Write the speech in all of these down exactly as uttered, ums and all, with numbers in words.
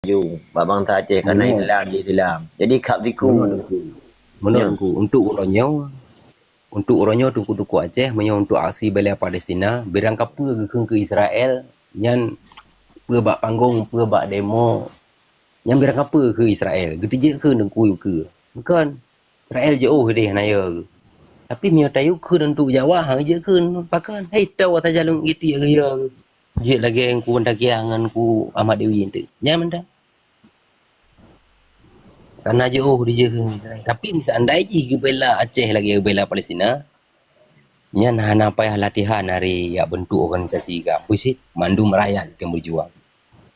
laju bak bansa Aceh, karena Islam, Islam. Jadi, kab siku. Menurut aku, menurut aku, untuk uroe nyoe, untuk uroe nyoe, teungku-teungku Aceh, meunyoe untuk aksi bela Palestina, birang kapeue geukheun keu Israel, nyan peue bak panggong, peue bak demo, nyan birang kapeue keu Israel, geuteujeuet kheun teungku keu. Bukon. Israel jiôh deh hana yo. Tapi meunyoe tayue kheun untuk Jawa, hana jeuet kheun. Pakon? Hai tau ata jalong gitiek geuyo. Jeuet lagèe Teungku Takiah ngon Teungku Ahmad Dewi enteuk. Nyan mantong. Karena jiôh dijeuet kheun Israel. Tapi miseandai jih geubela Aceh lagèe geubela Palestina, nyan hana payah latihan hari jak bentuk organisasi GAM. Busyit, mandum rakyat akan berjuang.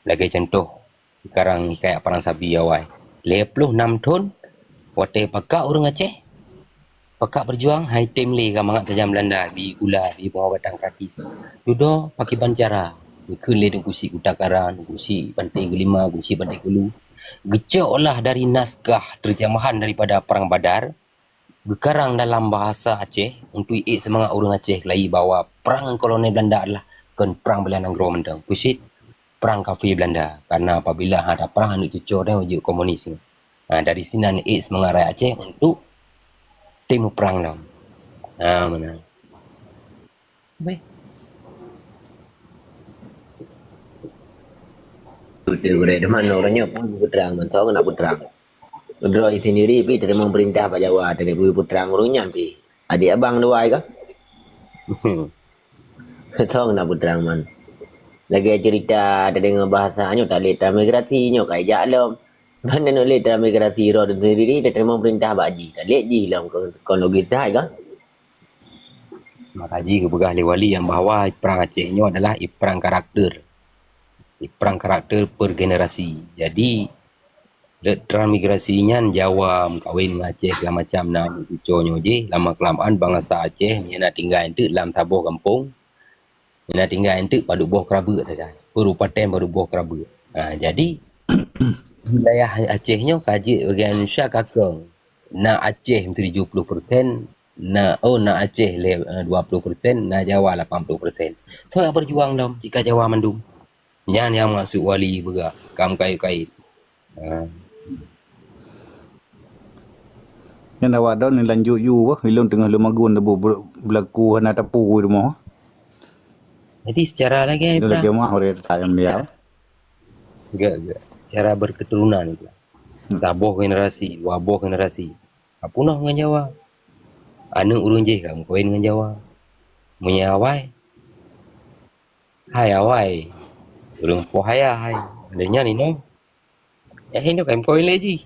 Lagèe contoh, Sekarang hikayat Perang Sabi awai. Lhèe ploh nam thon, watèe pakak ureueng Aceh, pakak beujuang, han item lé ka mangat tajam Belanda, bi gula, bi bungoh batang gratis. Dudoe pakriban cara, geukheun lé Teungku Chik Kuta Kara, Teungku Chik Panté Geulima, Teungku Chik Panté Geulu. Geucok lah dari naskah terjemahan daripada Perang Badar, geukarang dalam bahasa Aceh untuk ék seumangat ureueng Aceh keulayie bahwa prang ngon kolonel Belanda adalah kon prang bela nanggroe mantong. Busyit, prang kafé Belanda. Karena apabila hana prang aneuk cucoe teuh jeuet komunis. Ha, dari sinan ék seumangat rakyat Aceh untuk tem muprang lom. Ha, meunan. Beh. Beutôi gurèe, teuma uroe nyoe pun peutrang mantong nak peutrang. Droe sendiri pih teurimong peurintah bak Jawa, teurimong peutrang ureueng nyan pih. Adik abang dua ka? Tong nak peutrang man. Lagèe cerita tadi ngon bahasa nyoe, tak lé transmigrasi nyoe ka ijak lom. Ban nyoe lé transmigrasi droe sendiri teurimong peurintah bak jih, tak lé jih lom kon logis that ka? Maka jih geupeugah lé Wali nyang bahwa prang Aceh nyoe adalah iprang karakter. Iprang karakter per generasi. Jadi, lé transmigrasi nyan Jawa meukawen ngon Aceh segala macam na cucoe nyoe jih, lama kelamaan bansa Aceh meunyo na tinggai enteuk lam saboh gampông, meunyo na tinggai enteuk padub boh keurabeuk sagai. Peurupaten padub boh keurabeuk. Ha, jadi, wilayah Aceh nyoe ka jeuet bagian Indonesia ka kong. Na Aceh meutujoh ploh persen, na, oh, na Aceh lé, eh, dua ploh persen, na Jawa lapan ploh persen. Soe nyang beujuang lom jika Jawa mandum? Nyan nyang maksud Wali peugah, kam kayèe-kayèe. Ha. Nyan awak droe ni lanjut yue bah, ilôn teungoh lôn magun leubeh ber-, beulaku hana tapue rumoh. Jadi secara lagèe Ilôn lagèe mah ureueng sayang dia. Gak, gak. Secara berketurunan itu. Hmm. Saboh generasi, dua boh generasi. Peunoh ngon Jawa. Aneuk ureueng jih ka meukawen ngon Jawa. Meunyo awai, hai awai. Ureueng poh ayah hai. Ada nyan inong. Yah inong ka meukawen lé jih.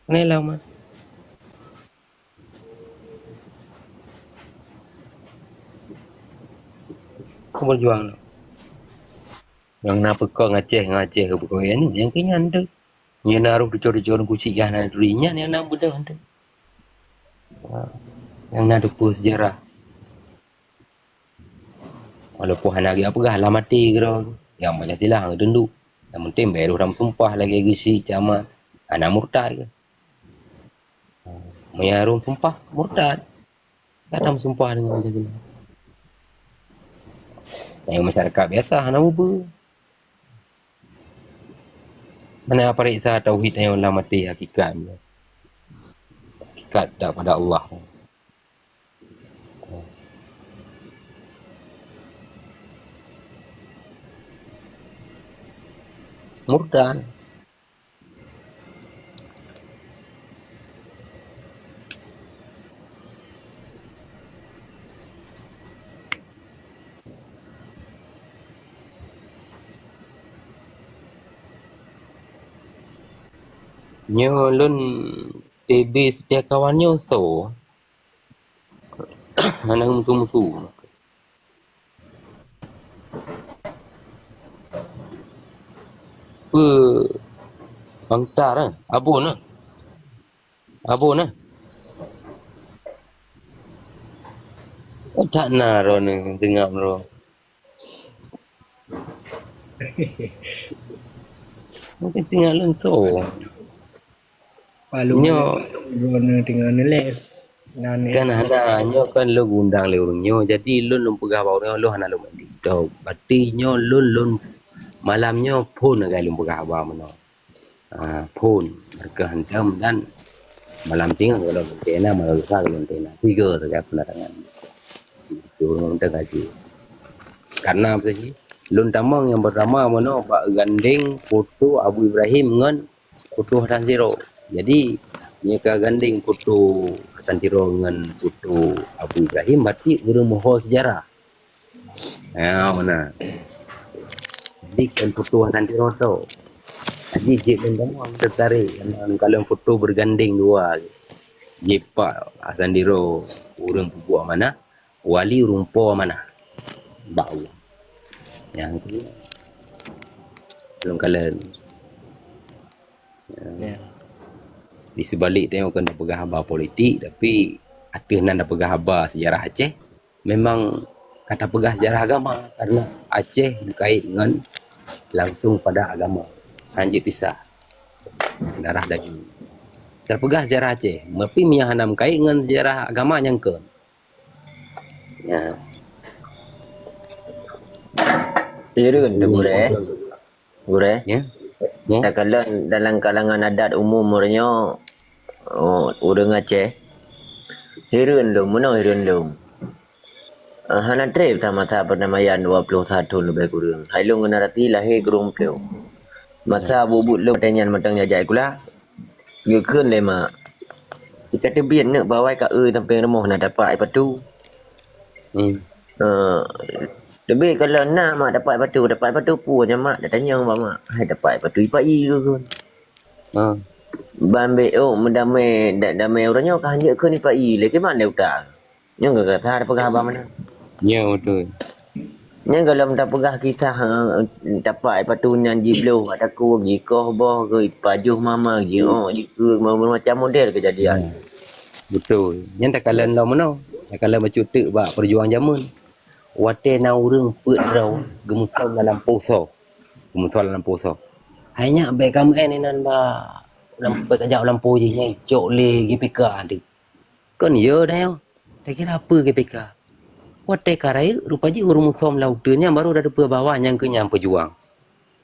Nai lama. Keu beujuang nyoe. Nyang na peukong Aceh ngon Aceh keu peukong nyan, nyang keu nyan tu. Nyang na roh tucok-tucok kucik gah na duri nyan, nyang na beudôh tu. Ha, nyang na teupeu sejarah. Walaupun hana geujak peugah lam até keudroe, nyang Pancasila hana geutunduk. Nyang penting bèk roh lam sumpah lagèe geuchik camat, hana murtad ke. Meunyo roh sumpah, murtad. Kadang sumpah dengan macam tu. Tanyoe masyarakat biasa hana muba. Hana pareksa tauhid tanyoe lam até hakikat. Hakikat daripada Allah. Murtad. Nyoe lôn T B Setia Kawan nyoe soe? Hana musu-musu. Peue bangtar, eh? Abon, eh? Abon, eh? That na droeneuh deungam droe. Mungkin tinggai lôn soe. Palu nyoe droeneuh tinggai neuléh. Kan hana, nyoe kan lôn geuundang lé ureueng nyoe. Jadi lôn, lôn peugah bak ureueng nyoe, lôn hana lôn mandi. Toh, berarti nyoe lôn, lôn Malam nyoe phon lagèe lôn peugah haba meunoe. Ah, phon, meureuka hantom dan malam singoh gohlom lôn teuena, malam lusa gohlom teuena. Tiga sagai peundatangan. Ureueng mantong haji. Karena apa sih? Lôn tamong nyang pertama meunoe bak gandeng foto Abu Ibrahim ngon foto Hasan Tiro. Jadi, nyoe ka gandeng foto Hasan Tiro ngon foto Abu Ibrahim, berarti ureueng meuho sejarah. Ya, mana? Jadi, kan foto Hasan Tiro tu. Jadi, jeuet lôn tamong tertarik ngon kalon foto bergandeng dua. Jipak Hasan Tiro, ureueng peubuet amanah, wali ureueng po amanah. Bak Allah. Nyang tu, lôn kalon. Ya. Di seubalik tanyoe kon tapeugah haba politik, tapi ateueh nan tapeugah haba sejarah Aceh, memang ka tapeugah sejarah agama, karena Aceh geukait ngon langsung pada agama. Hana jeuet pisah. Darah daging. Tapeugah sejarah Aceh, tapi meunyo hana meukait ngon sejarah agama nyang kon. Ya. Hireuen tu, Gurèe. Gurèe. Ya. Ya. Takalon dalam kalangan adat umum uroenyoe, oh, ureueng Aceh. Hireuen lom, meunoe hireuen lom. Ah, hana trép that masa perdamaian dua puluh satu leubeh kureueng. Hai lôn generasi lahé kureueng plôh. Masa buet-buet lôn watèe nyan mantong jak-jak sikula, geukheun lé mak, "Ika teubiet neuk bak awai ka eu sampéng rumoh na tapak ai patu." Hmm. Eh, leubeh kalau na mak tapak ai patu, tapak ai patu peue nyan mak, tatanyong bak mak, "Hai tapak ai patu ipak ie," geukheun. Ha. Ban bèk ôk meudamé, da-, damé uroenyoe ka hanjeuet kheun ipak ie lé, kiban lé utak. Nyoe gata tapeugah haba meunan. Ya, beutôi. Nyan gohlom tapeugah kisah, eh, tapak ai patu nyan jibloh bak takue, jikoh boh, geupajoh mama, jiôk, jikeue, macam model keujadian. Ya. Beutôi. Nyan takalon lom meunoe. Takalon bacut teuk bak peujuang jameun. Watèe na ureueng peuet droe geumusom lam lampôh soe. Geumusom lam lampôh soe. Hai nyak bèk kameu'en inan bak lam, bèk kajak lampôh jih nyan icok lé G P K deuh. Kon yo, tanyoe. Takira peue G P K? Watèe ka rayeuk, rupa jih ureueng musom lam uteuen nyan baru tateupeue bahwa nyang keu nyan peujuang.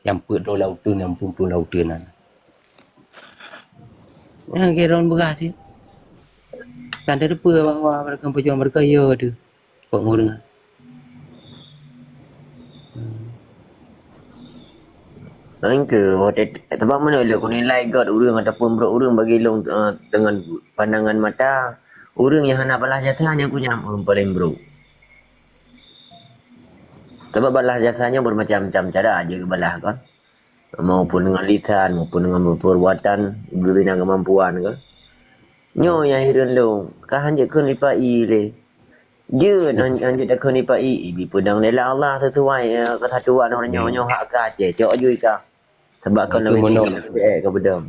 Nyang peuet droe lam uteuen, nyang peuet droe lam uteuen nyan. Nyang keu droen beurah cit. Kan tateupeue bahwa meureuka peujuang, meureuka yo teuh. Peuet ureueng. Nyan keuh, watèe, sabab meunoe lé, kunilai göt ureueng ataupun brok ureueng bagi lôn, eh, deungon pandangan mata, ureueng nyang hana balaih jasa nyan keuh nyan ureueng paleng brok. Sabab balaih jasa nyan bermacam-macam cara jeuet geubalah kan. Maupun deungon lisan, maupun deungon perbuatan, geubri na keumampuan kan. Nyoe nyang hireuen lôn, ka hanjeuet kheun ipak ie lé. Jeuet han-, hanjeuet takheun ipak ie, ibi peudong lé Allah sisuai, eh, keusatuan uroenyoe, nyoe hak ka Aceh, cok jui ka. Sabab kon lagèe nyoe, eh, ka beudong.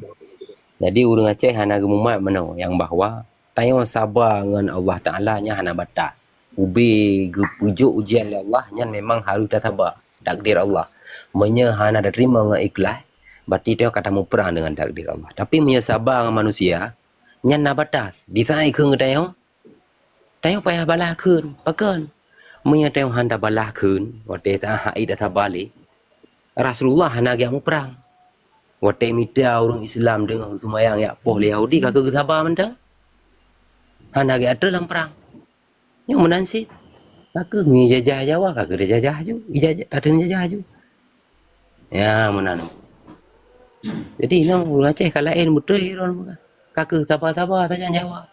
Jadi ureueng Aceh hana geumumat meunoe nyang bahwa tanyoe saba ngon Allah Taala nyan hana batas. Ubé geupeujok ujian lé Allah nyan memang harôh tasaba, takdir Allah. Meunyoe hana tateurimong ngon ikhlaih, berarti tanyoe ka tamuprang deungon takdir Allah. Tapi meunyoe saba ngon manusia, nyan na batas. Di saat ikheun geutanyoe, tanyoe payah balaih kheun. Pakon? Meunyoe tanyoe hana balaih kheun, watèe saat hana tasaba lé, Rasulullah hana geujak muprang. Watèe mita ureueng Islam deungon seumayang jak poh lé Yahudi, ka keuh geusaba mantong. Hana geujak trön lam prang. Nyoe meunan cit. Ka keuh meujajah Jawa, ka keuh tajajah aju. Ijajah, ka keuh tajajah aju. Ya, meunan. Jadi, nyoe ureueng Aceh ka laén beutôi droen. Ka keuh saba-saba sajan Jawa.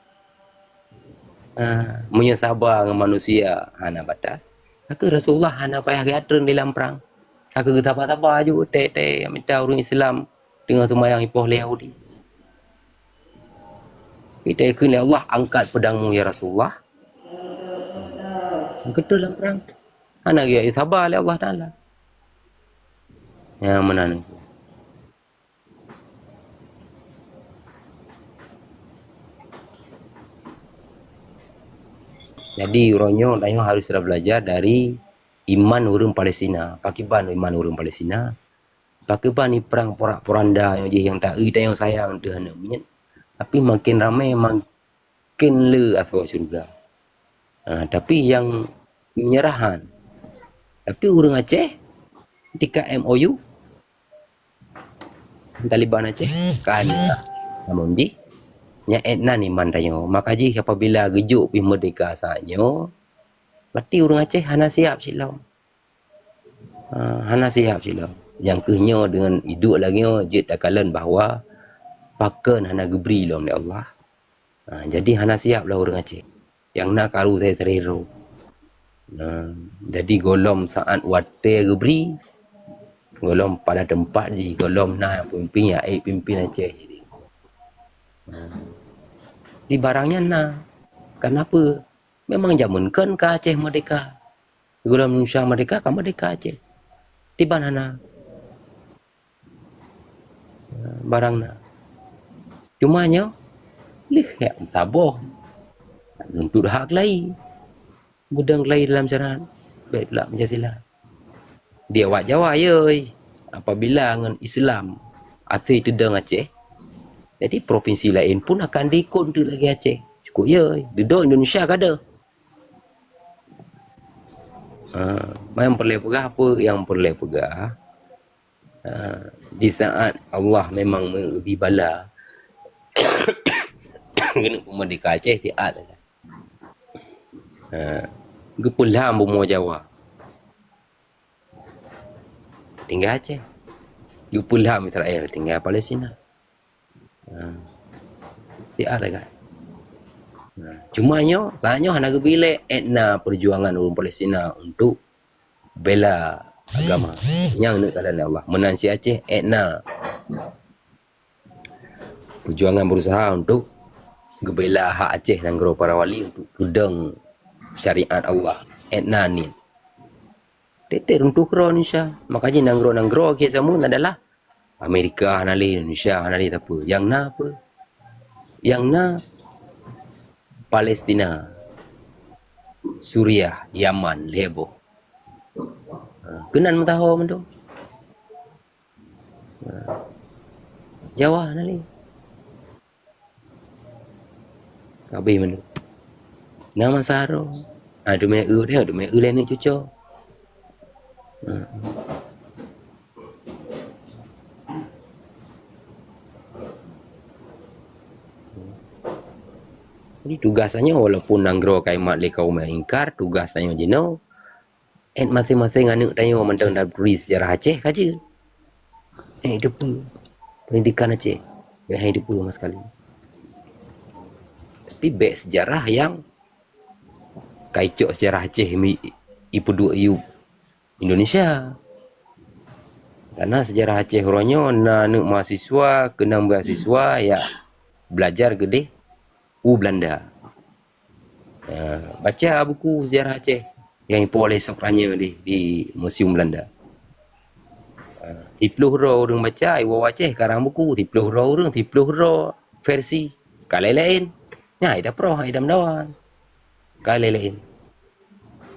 Ha, meunyoe saba ngon manusia hana batas, ka keuh Rasulullah hana payah geujak trön di lam prang. Ka keuh geusaba-saba aju, tée-tée mita ureueng Islam teungoh seumayang ipoh lé Yahudi. Geukheun lé Allah, "Angkat pedangmu, ya Rasulullah." Ka keuh trön lam prang. Hana geujak saba lé Allah Taala. Nyan meunan. Jadi, uroe nyoe tanyoe harôh sira beulajar dari iman ureueng Palestina. Pakriban iman ureueng Palestina? Pakriban iprang porak-poranda nyoe jih nyang taeu tanyoe sayang teuh aneuk miet. Tapi makin ramé, makin le asoe syeuruga. Ha, tapi nyang meunyeurah han. Tapi ureueng Aceh, tika M O U, Taliban Aceh ka na. Namun jih, nyan étna iman tanyoe. Maka jih apabila geujok pih merdeka saat nyoe, berarti ureuëng Aceh hana siap cit lom. Ha, hana siap cit lom. Nyang keuh nyoe deungon iduek lagée nyoe jeuet takalon bahwa pakon hana geubri lom lé Allah. Ha, jadi hana siap lah ureuëng Aceh. Nyang na karu saya terero. Nah, jadi gohlom saat watée geubri, gohlom pada teumpat jih, gohlom na pimpin, ya, eh, pimpin Aceh jadi. Nah, di barang nyan na. Kenapa? Memang jameun kon ka Aceh merdeka. Gohlom Indonesia merdeka, ka merdeka Aceh. Tiban hana. Barang na. Cuma nyoe, lheueh jak meusaboh. Nuntut hak keulayi. Beudong keulayi dalam syarat. Bèk tulak Pancasila. Di awak Jawa, yoi. Apabila ngon Islam asai teudong Aceh, jadi provinsi laén pun akan diikot teuk lagèe Aceh. Cukup, yoi. Dudoe Indonesia ka deuh. Ha, nyang peureulèe peugah apa? Nyang peureulèe peugah, ha, di saat Allah memang meubri bala keuneuk peumerdeka Aceh, siat sagai. Ha, geupeulham bumoe Jawa. Tinggai Aceh. Geupeulham Israel, tinggai Palestina. Ha. Siat sagai. Ha. Cuma nyoe, saat nyoe hana geubri lé, étna peujuangan ureueng Palestina untuk bela agama. Nyang neuk kalon lé Allah. Meunan cit Aceh, étna peujuangan berusaha untuk geubela hak Aceh nanggroe para wali untuk peudong syariat Allah. Étna niet. Tiep-tiep runtuh keudroe Indonesia. Makajih nanggroe-nanggroe keu sameuet adalah Amerika hana lé, Indonesia hana lé, tapi nyang na apa? Nyang na Palestina, Suriah, Yaman, lhèe boh. Ha, keunan meusaho mantong. Ha. Jawa hana lé. Ka abéh meunan. Na masa harôh. Ah, teumé eu deh, teumé eu lé aneuk cuco. Ah. Jadi tugas tanyoe walaupun nanggroe ka imat lé kaum nyang ingkar, tugas tanyoe jinoe Ét maséng-maséng aneuk tanyoe mantong taturi seujarah Aceh ka jeuet. Ét teupeue pendidikan Aceh, ét hai teupeue sama sekali. Tapi bèk seujarah nyang ka icok seujarah Aceh mi-, ipeuduek yub Indonesia. Karena seujarah Aceh uroe nyoe na aneuk mahasiswa keunong beasiswa jak belajar keudeh u Belanda. Ah, baca buku sejarah Aceh nyang ipo lé Sok Ranye di, di Museum Belanda. Ah, siploh droe ureueng baca, iwoe Aceh karang buku, siploh droe ureueng, siploh droe versi. Ka laén-laén. Nyan ai taproh, ai tameudawa. Ka laén-laén.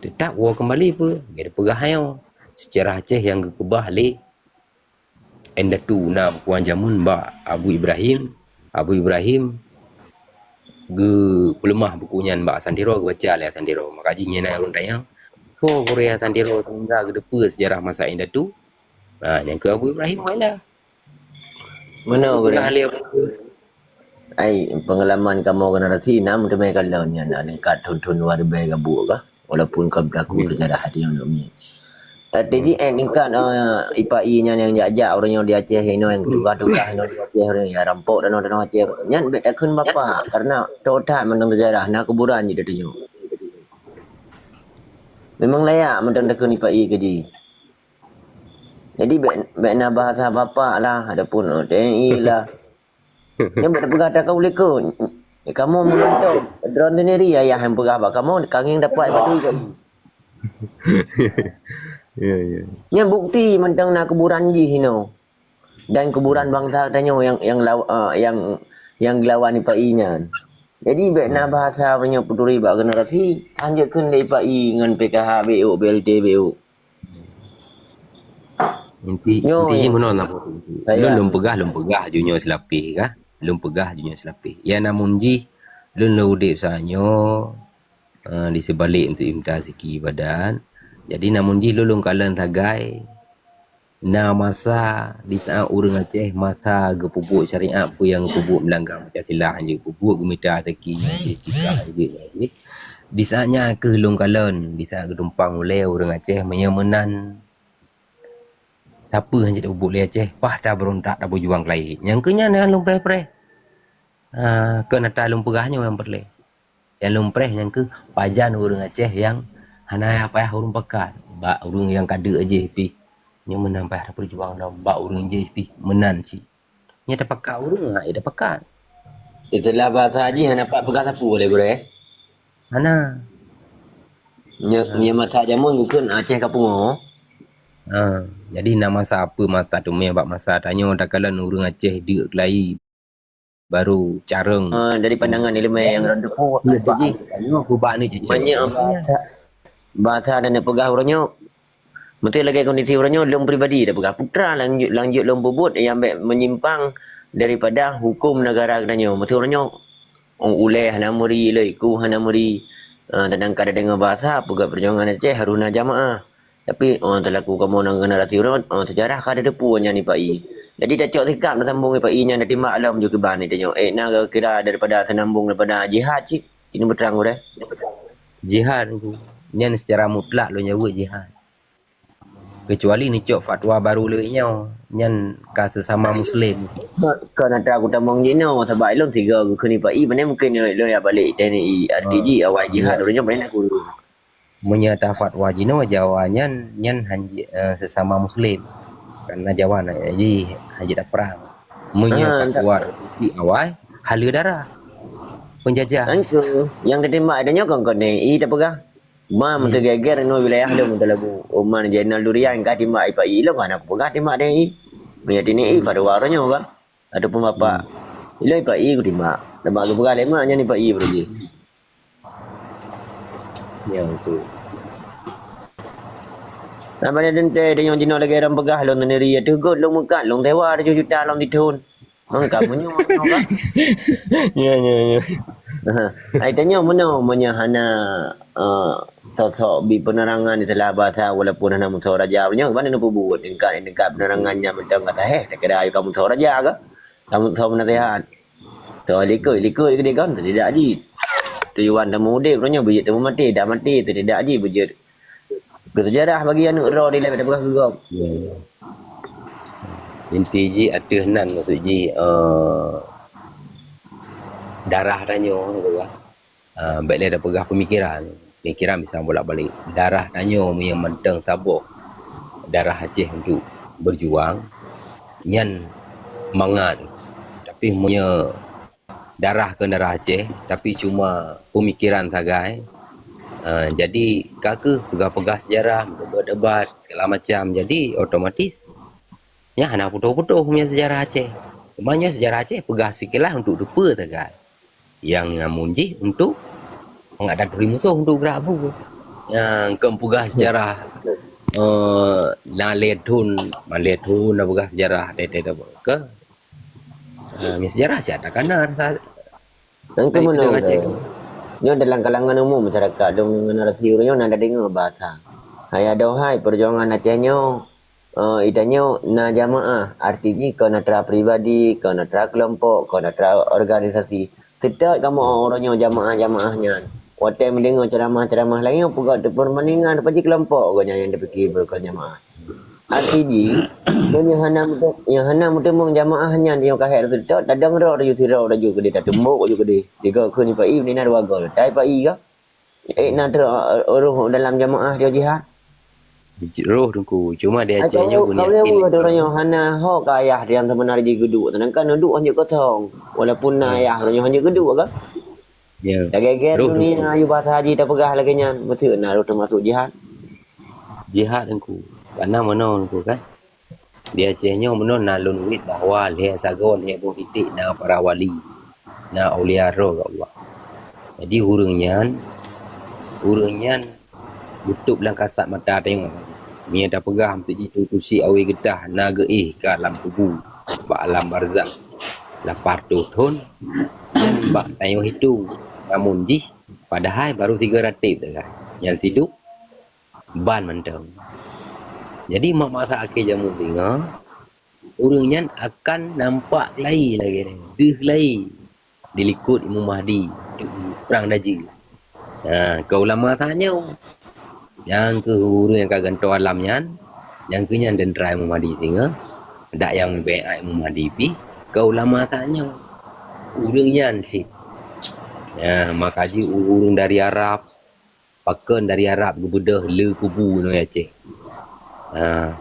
Teutap woe keumbali peue? Geupeugah nyoe. Sejarah Aceh nyang geukeubah lé Indatu na buku nyan jameun bak Abu Ibrahim. Abu Ibrahim geupeuleumah buku nyan bak Hasan Tiro, geubaca lé Hasan Tiro. Maka jih nyan na ureueng tanyong, "Soe gurèe Hasan Tiro sehingga geuteupeue seujarah masa indatu?" Ha, nyan keuh Abu Ibrahim Khaila. Meunoe gurèe. Peugah lé Abu Ai, peungalaman kamoe generasi na meuteumé kalon nyan na tingkat thon-thon dua ribèe gabuk kah, walaupun ka beulaku seujarah hati nyang lom nyan. Tapi jih, eh, tingkat, eh, ipa i nyan nyang jak-jak ureueng nyoe di Aceh inoe nyang tuga-tuga inoe di Aceh ureueng nyang rampok tanoh-tanoh Aceh. Nyan bèk takheun bapak, karena tho that mantong seujarah na kuburan jih tatunyok. Memang layak mantong takheun ipa i keu jih. Jadi bèk, bèk na bahasa bapak lah, ataupun, oh, T N I lah. Nyan bèk tapeugah takau likot. Kamoe meunontong droeneuh sendiri ayah nyang peugah bak kamoe, ka ngieng dapat batu ikot. Ya, ya. Nyan bukti mantong na kuburan jih inoe. Dan kuburan bansa tanyoe nyang, nyang law-, ah, nyang, nyang geulawan ipa i nyan. Jadi bèk na bahasa meunyoe peuturi bak generasi, hanjeuet kheun lé ipa i ngon P K H beu, B L T beu. Inti, nyoe inti jih meunoe na. Lôn, lôn peugah, lôn peugah ju nyoe seulapeh kah? Lôn peugah ju nyoe seulapeh. Ya namun jih, lôn lôn udép sa nyoe, eh, di seubalek untuk imta siki ibadat. Jadi namun jih lôn lôn kalon sagai Na masa di saat ureuëng Aceh masa geupeubuet syariat peue nyang geupeubuet meulanggar Pancasila, hana geupeubuet geumita rezeki, hana jeuet, hana jeuet. Di saat nyan keuh lôn kalon, di saat geutumpang ulée ureuëng Aceh meunyoe meunan sapeue hana jeuet tapeubuet lé Aceh, paih tabeurontak tabeujuang keulayi. Nyang keu nyan nyang lôn preh-preh. Ha, kon ata lôn peugah nyoe nyang peureulée. Nyang lôn preh nyang keuh pajan ureuëng Aceh nyang hana payah ureuëng pakat. Bak ureuëng nyang ka deuk jih pih. Nyoe meunan payah tapeujuang lom bak ureuëng jih pih meunan cit. Nyang tapakat ureuëng, ha, nyang tapakat. Istilah bahasa jih hana pat peugah sapeue lé gurée. Hana. Nyoe, nyoe masa jameun bukon Aceh ka pungo. Ha, jadi na masa apa masa teumé bak masa tanyoe takalon ureuëng Aceh deuk keulayi. Baru carong. Ah, dari pandangan ilmu yang ronde pun, Pak Haji. Peubak ni cicak. Banyak bahasa, bahasa dan peugah uroe nyoe. Mesti lagée kondisi uroe nyoe, lôn pribadi dah peugah. Putra lanjut, lanjut lôn peubuet yang baik menyimpang daripada hukum negara kita nyoe. Mesti uroe nyoe, oh, ulée hana meuri, lé iku hana meuri. Ah, sedangkan ada dengan bahasa, peugah perjuangan Aceh harus na jamaah. Tapi, oh, teulaku kamoe nyang generasi uroe nyoe, oh, sejarah ka teupeue nyan Ipa I. Jadi tacok sikap neusambong Ipa I nyan tatimbak lom ju kiban tanyoe. Eh, na kira daripada seunambong daripada jihad cit. Cit neubeutrang uroe. Jihad tu. Nyan secara mutlak lôn jaweueb jihad. Kecuali neucok fatwa baru lé nyoe, nyan ka sesama muslim. Kon atra kutamong jinoe, sabab ilôn sigoe geukheun Ipa I, pane mungken ilôn ya balek T N I, R T G, awai jihad, ureuëng nyoe pane laku. Meunyoe tafatwa jinoe Jawa nyan, nyan hanjeuet, eh, sesama muslim. Karena Jawa na, jadi hanjeuet taprang. Meunyoe fatwa di awai, haleue darah. Penjajah. Engkau, nyang teutimba tanyoe kon kon T N I tapeugah. Ma meuteugègèr inoe wilayah lôn meuteulabu. Oman Jenal Durian ka timbak Ipa I lôn hana kupeugah timbak T N I. Meunyoe T N I, fatwa uroe nyoe kan. Ataupun bapak. Ilôn Ipa I kutimbak. Teuma geupeugah lé mak nyan Ipa I beureujih. Ya, betul. Nah, pada teuntèe tanyoe jinoe lagèe ram peugah lôn sendiri, ya, teuh göt lôn meukat, lôn sewa tujoh juta lom sithon. Mangka meunyoe, kan? Ya, ya, ya. Ai tanyoe meunoe, meunyoe hana, eh, sosok bi penerangan istilah bahasa walaupun hana musoh raja, meunyoe bagaimana neupeubuet, tingkat, tingkat penerangan nyan mantong ka saheh, takira ayu ka musoh raja ke? Ka musoh penasihat. Soe likot, likot keudeh kan, tidak jih. Tujuan tamu udép, meunyoe beujeuet tamu maté, dah maté, tidak jih beujeuet. Keu seujarah bagi aneuk droe dilèe bak tapeugah keu gob. Ya, ya. Inti jih ateueh nan, maksud jih, eh, darah tanyoe, gitu kan. Eh, bèk lé tapeugah pemikiran. Pemikiran bisa bolak-balik. Darah tanyoe meunyoe mantong saboh darah Aceh untuk berjuang, nyan mangat. Tapi meunyoe darah keu darah Aceh, tapi cuma pemikiran sagai. Ah, jadi, ka keuh peugah-peugah sejarah, debat-debat, segala macam. Jadi, otomatis, nyan hana putôh-putôh punya sejarah Aceh. Cuma nyan sejarah Aceh peugah sikeulaih untuk teupeue sagai. Nyang namun jih untuk mangat taturi musoh untuk gerak bu. Nyang kon peugah sejarah, eh, na lhèe thon, na lhèe thon na peugah sejarah, tete-tete ke. Ha, mi sejarah siat takana rasa. Nyan keuh meunoe. Nyoe dalam kalangan umum masyarakat, dong generasi ureueng nyoe na deungoe bahasa. Hai adohai perjuangan Aceh nyoe, eh, itanyoe na jamaah, arti jih kon atra pribadi, kon atra kelompok, kon atra organisasi. Seutôt kamoe uroe nyoe jamaah-jamaah nyan. Watèe meudeungoe ceramah-ceramah laén, peugah teupeubandingan, apa jih kelompok gobnyan nyang teupike beureukon jamaah. Arti jih, meunyoe hana meuteumong, nyang hana meuteumong jamaah nyan nyang ka hék seutôt, tadong rot laju sidroe laju keudeh, tatumbok laju keudeh. Tiga kheun Ipa I, meunan dua goe. Tai Ipa I ka? Eh, na trok, eh, roh dalam jamaah dia jihad. Roh Teungku, cuma di Aceh nyoe bunoe. Ka boleh buat orang yang hana hok ayah dia yang sebenar jih geuduek. Sedangkan geuduek hanya kosong. Walaupun na ayah orang yang hanya geuduek kan? Ya. Dah geger dunia, ayu bahasa haji dah peugah lagi nyan. Betul na roh termasuk jihad. Jihad Teungku. Karena mana Teungku kan? Di Aceh nyoe meunan na lôn wét bahwa lhèe sagoe lhèe boh titék na para wali, na aulia roh geuh Allah. Jadi ureueng nyan, ureueng nyan beutôb lam kasat mata tanyoe. Meunyoe tapeugah meuteujih tusi awé geutah na geuéh ka lam kubu bak alam barzakh lapan reutôh thon, nyan bak tanyoe hitong. Namun jih padahai baru sigoe ratéb teuka. Nyan sidub ban mantong. Jadi, mak masa akhé jameun singoh, ureuëng nyan akan nampak lai lagée nyan, deuh lai dilikot Imam Mahdi, prang dajeue. Ha, keu ulama tanyoe. Nyang keu ureuëng nyang ka gantoe alam nyan, nyang keu nyan teuntara Imam Mahdi singoh, dak nyang beuet Imam Mahdi pih, keu ulama tanyoe. Ureuëng nyan cit. Ya, maka jih ureuëng dari Arab, pakon dari Arab geubeudôh le kubu nyoe Aceh. Ha.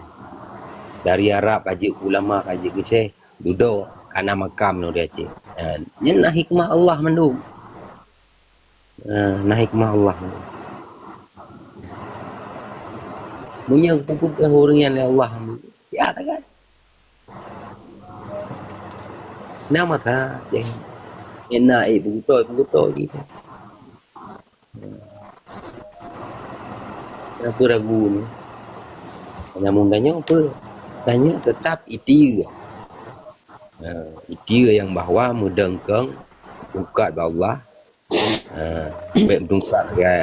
Dari Arab ka jeuet ulama, ka jeuet keu syekh, dudoe kana makam nyoe di Aceh. Ha. Nyan na hikmah Allah mandum. Ha, na hikmah Allah mandum. Meunyoe geupeugah ureuëng nyan lé Allah mandum, ya kan? Na masa, ceh. Enak, eh, beutôi, beutôi gitu. Ragu-ragu ni. Namun tanyoe apa? Tanyoe tetap itia. Ha, itia nyang bahwa meudengkeng bukat bak Allah. Ha, bèk meudengkeng, ha.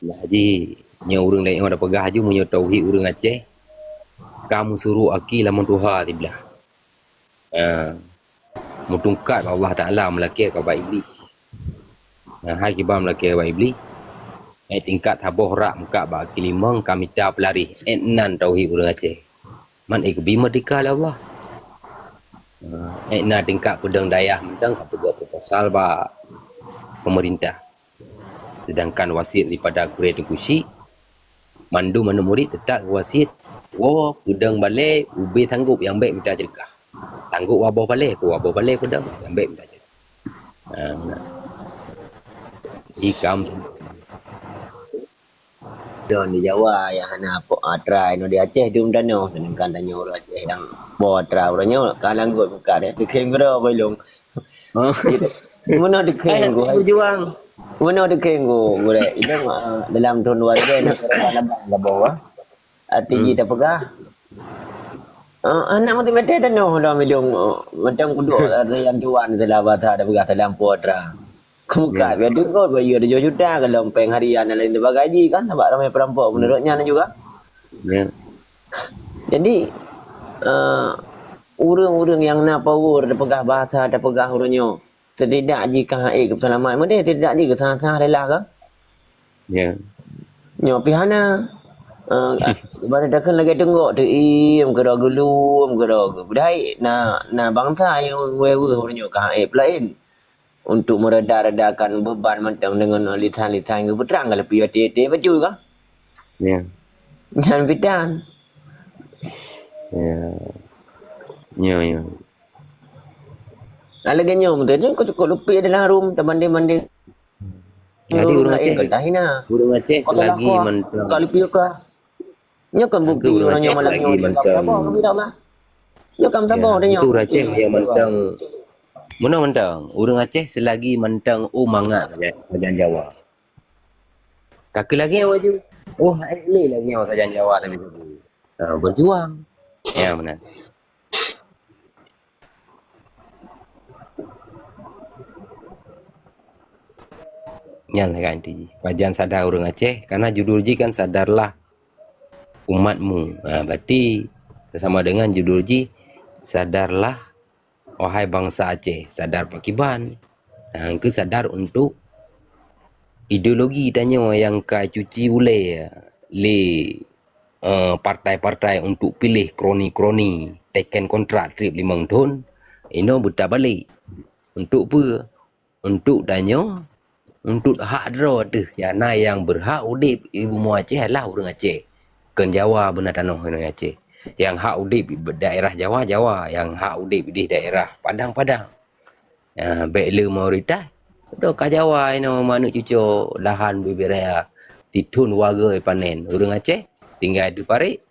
Nah, ji, nyoe ureuëng laén ada peugah aju meunyoe tauhid ureuëng Aceh, ka meusurok aki lamon tuha siblah. Ha. Meutungkat bak Allah Taala meulakée keu bak Iblih. Ha, hai kiban meulakée keu bak Iblih. Eh, tingkat saboh rak meukat bak aki limong ka mita peularéh. Eh, nan tauhid ureuëng Aceh. Man eh geubi merdeka lé Allah. Ha, eh, na tingkat peudong dayah mantong ka peugah proposal bak pemerintah. Sedangkan wasiet daripada gurée Teungku Chik, mandum aneuk murit teutap geuwasiet, woe peudong balée ubé sanggob nyang bèk mita seudeukah. Sanggob waboh balée, keu waboh balée peudong nyang bèk mita seudeukah. Ha, meunan. Ikam. Don di Jawa nyang hana po atra inoe di Aceh dum tanoh, sedangkan tanyoe ureuëng Aceh nyang po atra uroe nyoe ka langgot meukat, eh, teukhém keudroe bailong. Oh. Meunoe teukhém ku, hai. Berjuang. Meunoe teukhém ku, gurée. Ilong, ah, dalam thon dua ribèe na keureubeuen labang gaboh, ah. Arti jih tapeugah, ah, aneuk meuteumèe tanoh lom ilong, ah, mantong kuduek, ah, sajan tuan, salah basa tapeugah salam po atra. Keu meukat, ya, teugot bayeue tujoh juta, gohlom péng harian dan lain sebagainya kan, sabab ramé peurampok meunurot nyan juga. Ya. Jadi, eh, ureuëng-ureuëng nyang na power tapeugah basa, tapeugah uroe nyoe, setidak jih ka hana ék geupeusalamat meudeh, setidak jih geusalah-salah lelah ka. Ya. Nyoe pih hana. Eh, ibarat takheun lagée teunggok teuiem keudroe geulum keudroe geuh. Padahai na, na bansa nyang wéh-wéh uroe nyoe ka hana ék peulaén. Untuk meureda-redakan beuban mantong deungon lisan-lisan geupeutrang ka leupie até-até bacut ka. Ya. Nyan pitan. Ya. Ya, ya. Nah, lagée nyoe meuteunyoe keu cukôp leupie dalam harum teubanding-banding. Jadi ureuëng Aceh, ureuëng Aceh selagi mantong ka leupie ka. Nyoe kan bukti ureuëng nyoe malam nyoe ka saboh keu Allah. Nyoe kan saboh dia nyoe. Itu ureuëng Aceh yang mantong. Meunoe mantong, ureuëng Aceh selagi mantong, oh, mangat sajan Jawa. Ka keu lagée nyoe aju. Oh, hai lé lagée nyoe sajan Jawa tapi. Ha, berjuang. Ya, meunan. Nyan lah kan inti jih. Pajan sadar ureuëng Aceh, karena judul jih kan sadarlah umatmu. Ha, berarti sama dengan judul jih sadarlah wahai bansa Aceh, sadar pakiban. Ha, engkeu sadar untuk ideologi tanyoe nyang ka cuci ulée lé, eh, partai-partai untuk piléh kroni-kroni teken kontrak treb limong thon, inoe beuta balek. Untuk peue? Untuk tanyoe, untuk hak droe teuh. Nyang na nyang berhak udeb i bumoe Aceh adalah ureuëng Aceh. Kon Jawa beuna tanoh inoe Aceh. Nyang hak udeb daerah Jawa, Jawa. Nyang hak udeb di daerah Padang, Padang. Ah, bèk le mayoritas. Doh ka Jawa inoe manok cuco lahan bibit raya. Sithon warga panen. Ureuëng Aceh tinggai di parit.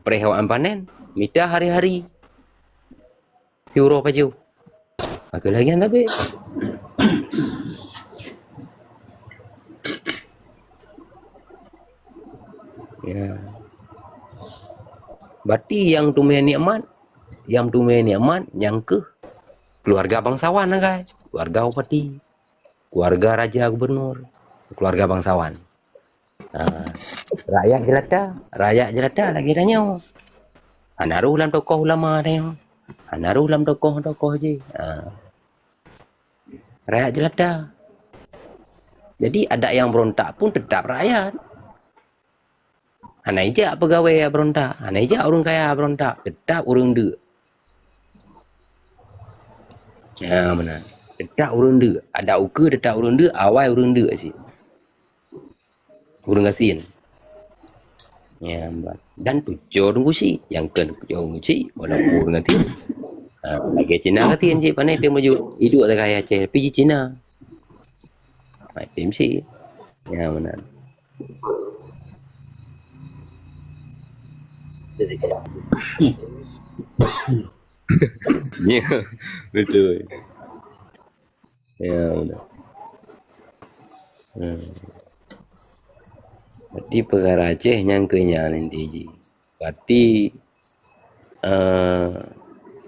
Preh awaknyan panen. Mita hari-hari. Siuroe pajoh. Maka lagi nyan tapi. Ya. Berarti nyang teumé nikmat, nyang teumé nikmat nyang keuh keluarga bangsawan, kan? Keluarga bupati, keluarga raja gubernur, keluarga bangsawan. Ha. Rakyat jelata, rakyat jelata lagèe tanyoe. Hana rôh lam tokoh ulama tanyoe. Hana rôh lam tokoh-tokoh jih. Ha. Rakyat jelata. Jadi, adak nyang beurontak pun teutap rakyat. Hana ijak peugawée berontak, hana ijak ureuëng kaya berontak, teutap ureuëng deuk. Ya, meunan. Teutap ureuëng deuk. Adak ukeue teutap ureuëng deuk, awai ureuëng deuk cit. Ureuëng gasien. Ya, dan tucok ureuëng gusi. Nyang keu tucok ureuëng gusi, walaupun ureuëng gasien. Ha, lagèe Cina gasien cit, pane teuh meuju. Iduek sagai Aceh, tapi jih Cina. Hai, P M C. Ya, meunan. Ya, betul. Ya, meunan. Hmm. Berarti peukara Aceh nyang keu nyan inti jih. Berarti, eh,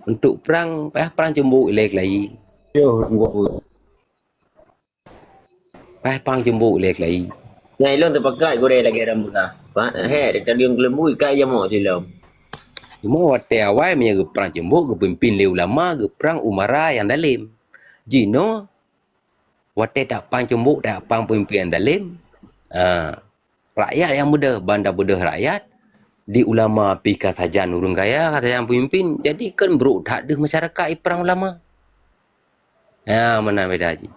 untuk perang, payah perang ceumbok ilèe keulayi. Yo, tunggu. Payah perang ceumbok ilèe keulayi. Nyan ilôn teupakat gurèe lagèe ram beurah. Pak, hèk, tadi keuleumbu ikat jamok silom. Cuma watèe awai meunyoe geuprang ceumbok geupimpin lé ulama, geuprang umara nyang dalem. Jinoe watèe tapang ceumbok, tapang peumimpin nyang dalem, ha, rakyat nyang beudôh, ban tabeudôh rakyat, di ulama pih ka sajan ureuëng kaya, ka sajan peumimpin, jadi kan brok that deuh masyarakat iprang ulama. Ya, meunan beda jih.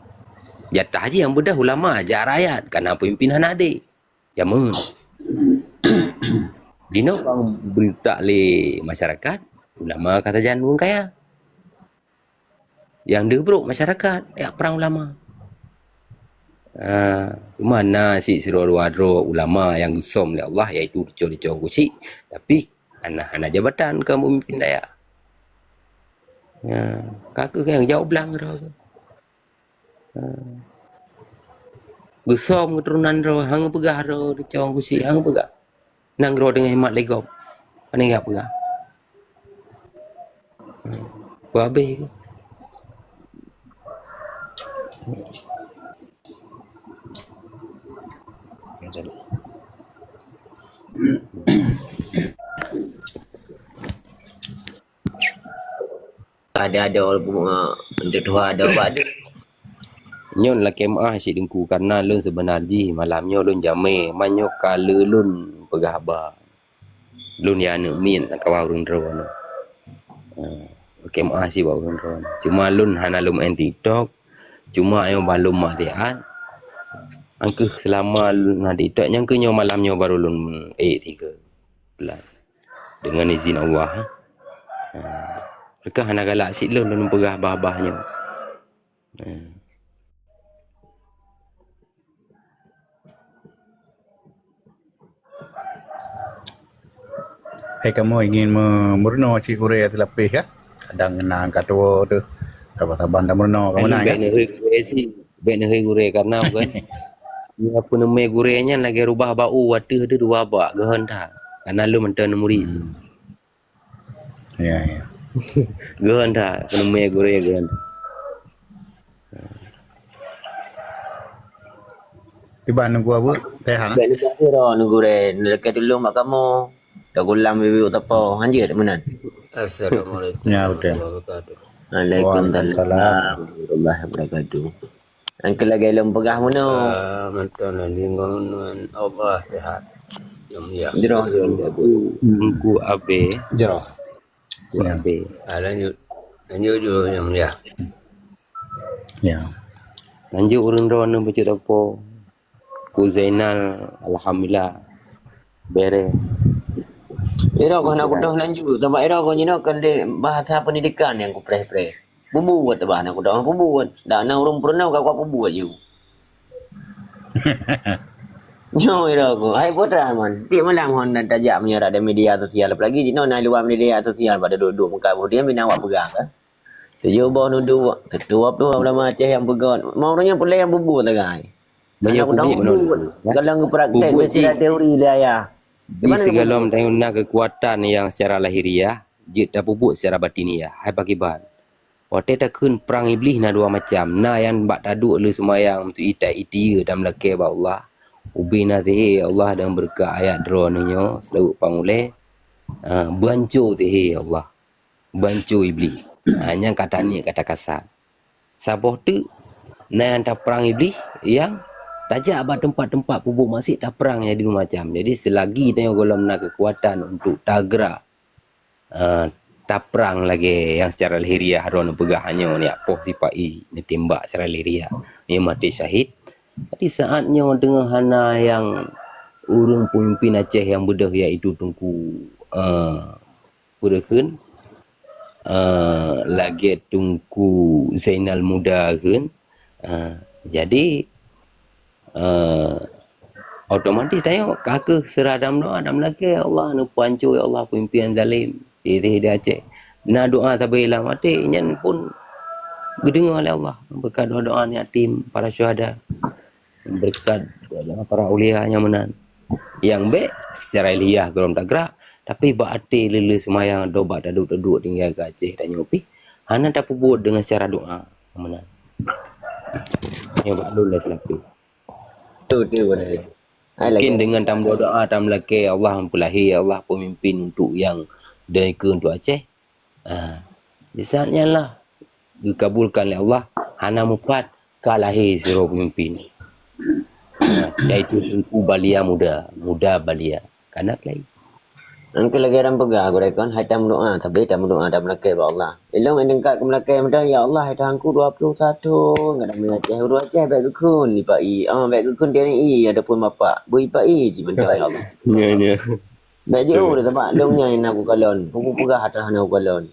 Jatah jih nyang beudôh ulama, jak rakyat, kareuna peumimpin hana adé. Jameun. Dinoe bang beureutak lé masyarakat, ulama ka sajan ureuëng kaya. Nyang deuh brok masyarakat, jak prang ulama. Ah, cuma na cit sidroe dua droe ulama nyang geusöm lé Allah, yaitu Teungku Cik, tapi hana, hana jabatan keu peumimpin dayah. Ya, ka keuh nyang jaweueb blang droe. Ha. Geusöm keuturonan droe, han geupeugah droe, Teungku Cik, han geupeugah. Nanggroe teungoh mat lé gob. Pane geupeugah. Ha. Peuhabéh. Ada-ada walaupun, ah, untuk tuha ada bak ada. Nyoe lakèe meu'ah cit Teungku, kareuna lôn seubeuna jih malam nyoe lôn jamé, man nyoe ka lé lôn peugah haba. Lôn ya aneuk miet lam kawan ureueng droe nyoe. Ah, lakèe meu'ah cit bak ureueng droe nyoe. Cuma lôn hana lôn main TikTok, cuma ayo ban lôn maksiat. Angkeuh seulama lôn na TikTok, nyang keu nyoe malam nyoe baru lôn ék tiga bulan. Deungon izin Allah. Ha. Reuka hana galak cit lôn, lôn peugah bah-bah nyoe. Ha. Hai kamoe ingin me-, meurunoe cit gurèe teulapeh ka? Kadang na angkat tuwoe teuh. Saban-saban tameurunoe ka meunan ka? Bèk neuhôi gurèe cit. Bèk neuhôi gurèe, kareuna bukan. Nyoe peuneumé gurèe nyan lagèe rubah bak u ateueh dua bak, geuhon that. Kareuna lôn mantong neumurit. Hmm. Ya, ya. Geuhon that, peuneumé gurèe geuhon. Iban nunggu abu, teh hana? Bèk neuba sira nunggu gurèe, neulakèe tulông bak kamoe. Tagulam bibi utapo, hanjeuet meunan. Assalamualaikum. Ya, betul. Warahmatullahi wabarakatuh. Waalaikumsalam. Waalaikumsalam warahmatullahi wabarakatuh. Angkeu lagèe lôn peugah meunoe. Ah, mantong lôn deungon Allah sihat. Nyang mulia. Jroh, jroh, jroh. Teungku Abe. Jroh. Teungku Abe. Ah, lanjut. Lanjut dulu, Nyang Mulia. Ya. Lanjut ureueng droeneuh bacut apo? Ku Zainal, alhamdulillah. Bereh. Ira keuh na kudoh lanjut. Sabab ira keuh jinoe keuh di bahasa pendidikan nyang kupreh-preh. Peubuet bah na kudoh, peubuet. Dak na ureueng peurunoe ka kuat peubuet ju. Nyoe ira keuh. Hai putra man, tiep malam hon dan tajak meunyoe dak di media sosial, apalagi jinoe na luwa media sosial pada duek-duek muka budi bina awak peugah kan. Tujoh boh nuduek, teutuop tu ulama Aceh nyang peugöt. Mau ureueng nyan peureulèe nyang peubuet sagai. Meunyoe kubuet meunan, galang geupraktek secara teori lé ayah. Di sigohlom tanyoe na keukuatan nyang secara lahiriah jeuet tapeubuet secara batiniah. Hai pakriban? Watèe takheun prang Iblih na dua macam, na nyang bak taduek lé seumayang, meutu'i that itie dan meulakèe bak Allah. Ubé na sihé Allah dan beureukat ayat droeneuh nyoe, seulaweuet pangulée, ah, beuanco sihé Allah, beuanco Iblih. Ah, nyan ka taniet kata kasar. Saboh teuk na nyang taprang Iblih, nyang tajak bak teumpat-teumpat peubuet maksiet taprang nyang di macam. Jadi, seulagi tanyoe gohlom na keukuatan untuk tageura, eh, taprang lagée nyang seucara lahiriah droeneuh peugah nyoe, neujak poh sipa-i, neutimbak seucara lahiriah, nyoe maté syahid. Di saát nyoe deungon hana nyang ureuëng peumimpin Aceh nyang beudôh, yaitu Teungku, eh, peue kheun, eh, lagée Teungku Zainal Muda kheun. Ah, jadi, eh, otomatis tanyoe ka kheueh seurah dan meudoá dan meulakée, "Ya Allah, neupeuanco, ya Allah, peumimpin zalem di, di, di Aceh." Na doá sabe lam até, nyan pun geudeungoe lé Allah beureukat doá-doá yatim, para syuhada, beureukat doá para aulia nyang meunan. Nyang bék seucara ilmiah gohlom tageura, tapi bak até lé-lé seumayang, dobat taduek-taduek tinggai keu Aceh tanyoe pih hana tapeubuet deungon seucara doá nyang meunan. Nyoe bak lôn lé seulapeh. Tu, tu, beuna. Hai, mungkin lagée deungon tameudoá, tameulakée, Allah meupeulahé, Allah peumimpin untuk nyang deuikeue untuk Aceh. Ha, di saát nyan lah geukabulkan lé Allah, hana mupat ka lahé sidroe peumimpin. Ha, yaitu Teungku Balia Muda, Muda Balia. Kana peulai. Engkeu lagée ram peugah gurée kon, hai tameudoá, sabe tameudoá, tameulakée bak Allah. Ilong nyang deungkat keumeulakée meudoá, "Ya Allah, hai Tuhanku, dua ploh satu, kadang meunyoe Aceh, ureuëng Aceh bék geukheun ipak i, ah, bék geukheun T N I ataupun Bapak, beu ipak i cit mantong, ya Allah." Nya, nya. Bék jiôh sabab lôn nyan na kukalon, peue peugah atra hana kukalon.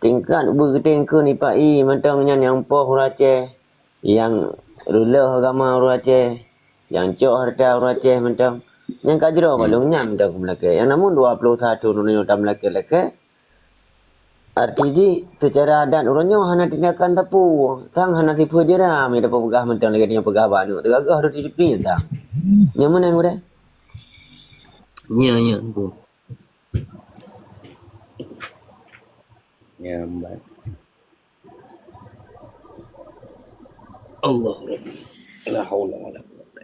Tingkat beugeutengkeun ipak i mantong nyan nyang poh ureuëng Aceh, nyang reulôh agama ureuëng Aceh, nyang cok hareuta ureuëng Aceh mantong. Nyang ka jroh bak lôn nyan mantong keumeulakée. Nyang namun dua ploh satu droeneuh tameulakée-lakée. Arti jih, seucara adat uroe nyoe hana tindakan sapeue, sang hana sipeue jeuram nyang tapeugah mantong lagée nyoe peugah bak aneuk. Teugagah roti jipin sang. Nyoe meunan gurée? Nya, nya, Teungku. Nya, Mbak. Allah Rabbi. La haula wala quwwata.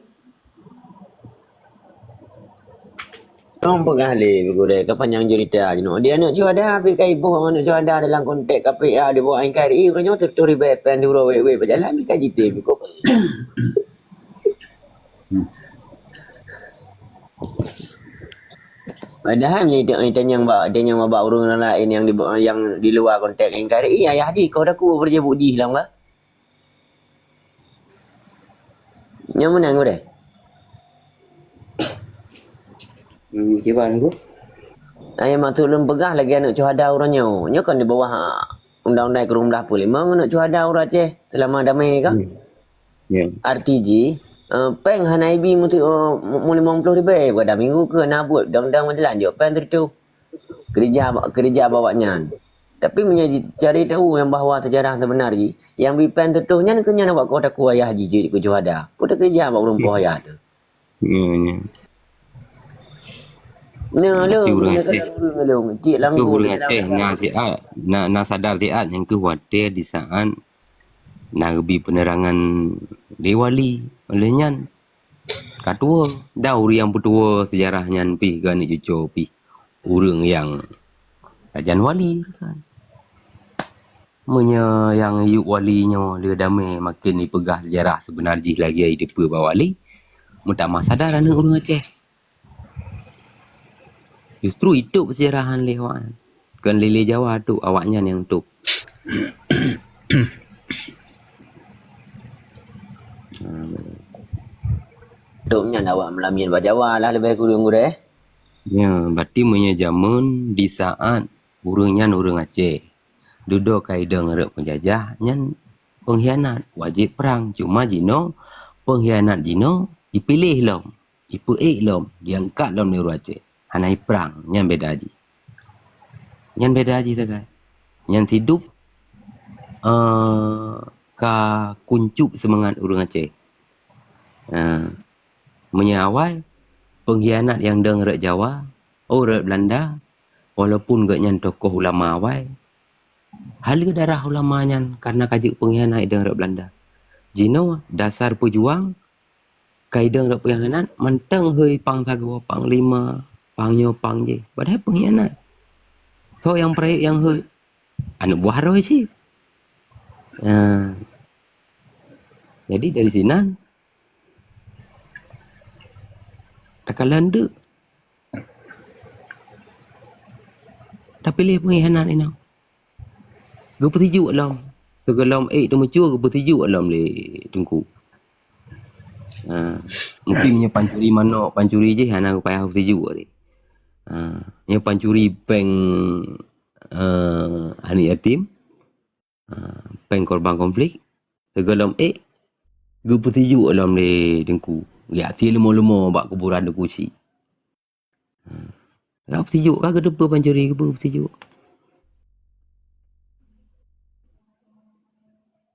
Nyoe peugah lé gurée, ka panyang cerita jinoe. Di aneuk syuhada, pih ka iboh aneuk syuhada dalam konteks K P A dibawa N K R I, uroe nyoe tutoh ribée péng di uroe wék-wék bak jalan, pih ka jitem. Padahai meunyoe ita-, itanyong bak, itanyong bak ureuëng laén nyang di, nyang di luwa konteks N K R I, ayah jih, kau dah ku beureujeubuk jih lam ka? Nyang meunan gurée? Hmm, kiban ku? Ai, maksud lôn peugah lagée aneuk syuhada uroe nyoe. Nyoe kan di bawah, ah, undang-undang kureueng blah peulimong aneuk syuhada ureuëng Aceh seulama damé ka? Hmm. Ya. Arti jih, eh, péng hana ibi meutu-, eh, mu-, mu limong ploh ribée, pada minggu keu na buet undang-undang meujalan jok péng teututoh. Keurija, keurija bak awak nyan. Tapi meunyoe ji-, cari tahu nyang bahwa seujarah seubeuna jih, nyang bi péng teututoh nyan keu nyan awak kota ku ayah jih jeuet keu syuhada. Peue teukeurija bak ureuëng poh ayah teuh? Nya, nya. Nah, lôn, ureuëng Aceh, ureuëng lôn, cik ureuëng Aceh na siat, na, na sadar siat nyang keuh watée di saat na geubi peunerangan lé wali. Oleh nyan, ka tuwoe. Dan ureuëng nyang peutuwoe seujarah nyan pih keu aneuk cucoe pih ureuëng nyang sajan wali kan. Meunyoe nyang yup wali nyoe le damé maken ipeugah seujarah seubeuna jih lagée iteupeue bak wali, meutamah sadar aneuk ureuëng Aceh. Justru itôb seujarah han lé awaknyan. Kon lé-lé Jawa tôb, awaknyan nyang tôb. Tôb nyan awak meulamin bak Jawa lah leubeh kureueng gurée. Ya, berarti meunyoe jameun di saat ureuëng nyan ureuëng Aceh, dudoe ka idong rot peunjajah nyan peunghianat, wajéb prang. Cuma jinoe peunghianat jinoe ipiléh lom, ipeuék lom, diangkat lom lé ureuëng Aceh. Hana iprang, nyan beda jih. Nyan beda jih sagai. Nyan sidub, eh, ka kuncup seumangat ureuëng Aceh. Eh, meunyoe awai, peunghianat nyang dong rot Jawa, oh, rot Beulanda, walaupun gobnyan tokoh ulama awai, haleue darah ulama nyan karena ka jeuet peunghianat idong rot Beulanda. Jinoe dasar peujuang Ka idong rot peugah nyan, mantong hôi pang sagoe, pang lima, pang nyoe, pang jih. Padahai peunghianat. Soe nyang peurayeuk nyang hôi? Aneuk buah droe cit. Nah, jadi dari sinan, takalon deuk. Tapiléh peunghianat inong. Geupeutijuk lom. Sigohlom ék teumeucue geupeutijuk lom lé teungku. Ha, mungkin nyoe pancuri manok, pancuri jih hana geupayah peutijuk lé. Ha, nyoe pancuri péng, eh, aneuk yatim, ha, péng korban konflik, sigohlom ék geupeutijuk lom lé teungku. Geujak sie leumo-leumo bak kuburan teungku cit. Ka peutijuk, ka geuteupeue pancuri, geupeu peutijuk.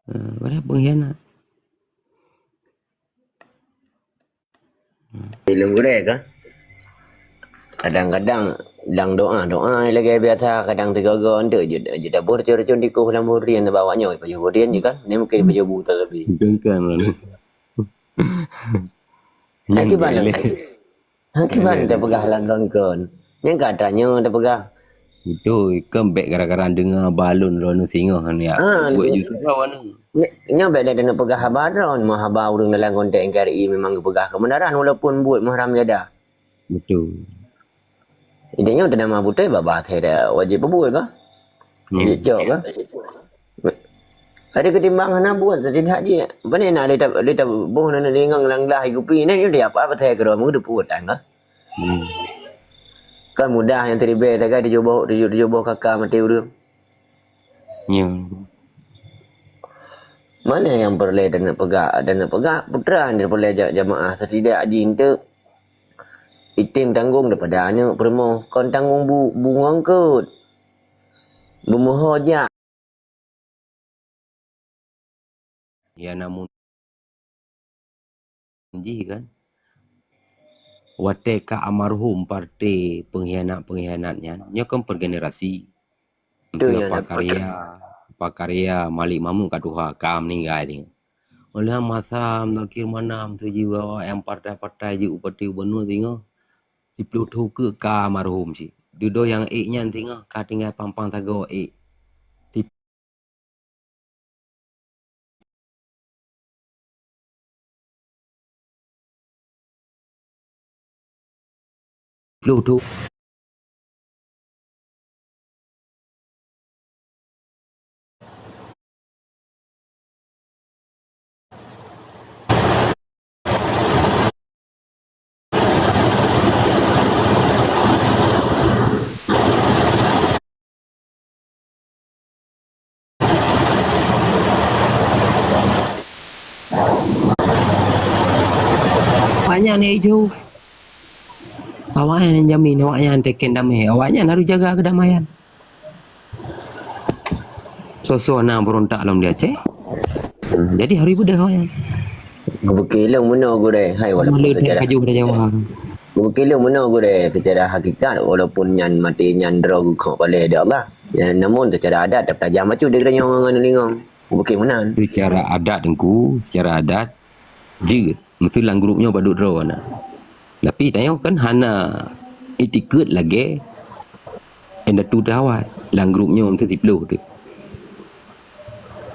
Ha, padahai peunghianat. Ilmu gurée ka. Kadang-kadang lam doa, doa lagée biasa, kadang teugogo enteuk jeuet, jeuet taboh racun-racun tikoh lam boh drien bak awak nyoe, pajoh boh drien je kan. Ni mungkin pajoh bu teuleubih. Gengkan mana? Nyan Akibat geleh. Akibat teupeugah lam kon-kon. Nyang ka tanyoe teupeugah. Beutôi, kan bék gara-gara deungoe balon droeneuh singoh nyan ya. Ah, buet ju surau anu. Nyoe bék lé taneuk peugah haba droe, meuhaba ureuëng dalam konteks N K R I memang geupeugah kebenaran walaupun buet meuharam jadah. Betul. Inti nyoe teunama beutôi babah thé dah wajéb peubuet kah? Hmm. Wajéb cok kah? Ada ketimbang hana buat setidak jih. Pane na lé ta lé ta boh na lingong lam glah kupi na nyoe dia apa apa thé keudroe meudeupeuet tan kah? Hmm. Kan mudah nyang teribé tagai tujoh boh tujoh boh kaka maté ureuëng. Nyo. Mana nyang peureulée taneuk peugah, taneuk peugah putra nyang peureulée ja- jamaah setidak jih enteuk. Item tanggong daripada aneuk peurumoh kon tanggong bu bungong kot. Beumeuho jak. Ya namun jih kan. Watée ka almarhum partai pengkhianat-pengkhianat nyan, nyoe kan per generasi. Betul. Miseue ya, Pak Karya, Pak Karya Malik Mahmud ka tuha, ka meuninggai dia. Oleh masa Muzakir Manaf tu jiwa nyang partai-partai ji upati gubernur singoh. Siploh thon keu ka almarhum cit. Dudoe nyang ék nyan singoh ka tinggai pampang sagoe ék. Siploh thon. Awaknyan ijo. Awaknyan jamin, awaknyan teken damai. Awaknyan harus jaga kedamaian. Soe-soe na beurontak lom di Aceh. Hmm. Jadi harus beudôh awaknyan. Geupeuke lôn meunoe gurée, hai walaupun Malu teuh secara kaju pada Jawa. Geupeuke lôn meunoe gurée, secara hakikat walaupun nyan maté nyan droe geukhok palée di Allah. Ya, namun secara adat teutajam bacut di keuranyong ngon lingong. Geupeuke meunan. Secara adat Teungku, secara adat jeuet. Meusti lam grup nyoe padub droe na. Tapi tanyoe kan hana itikeuet lagée indatu teuh awai. Lam grup nyoe meusti siploh teuh.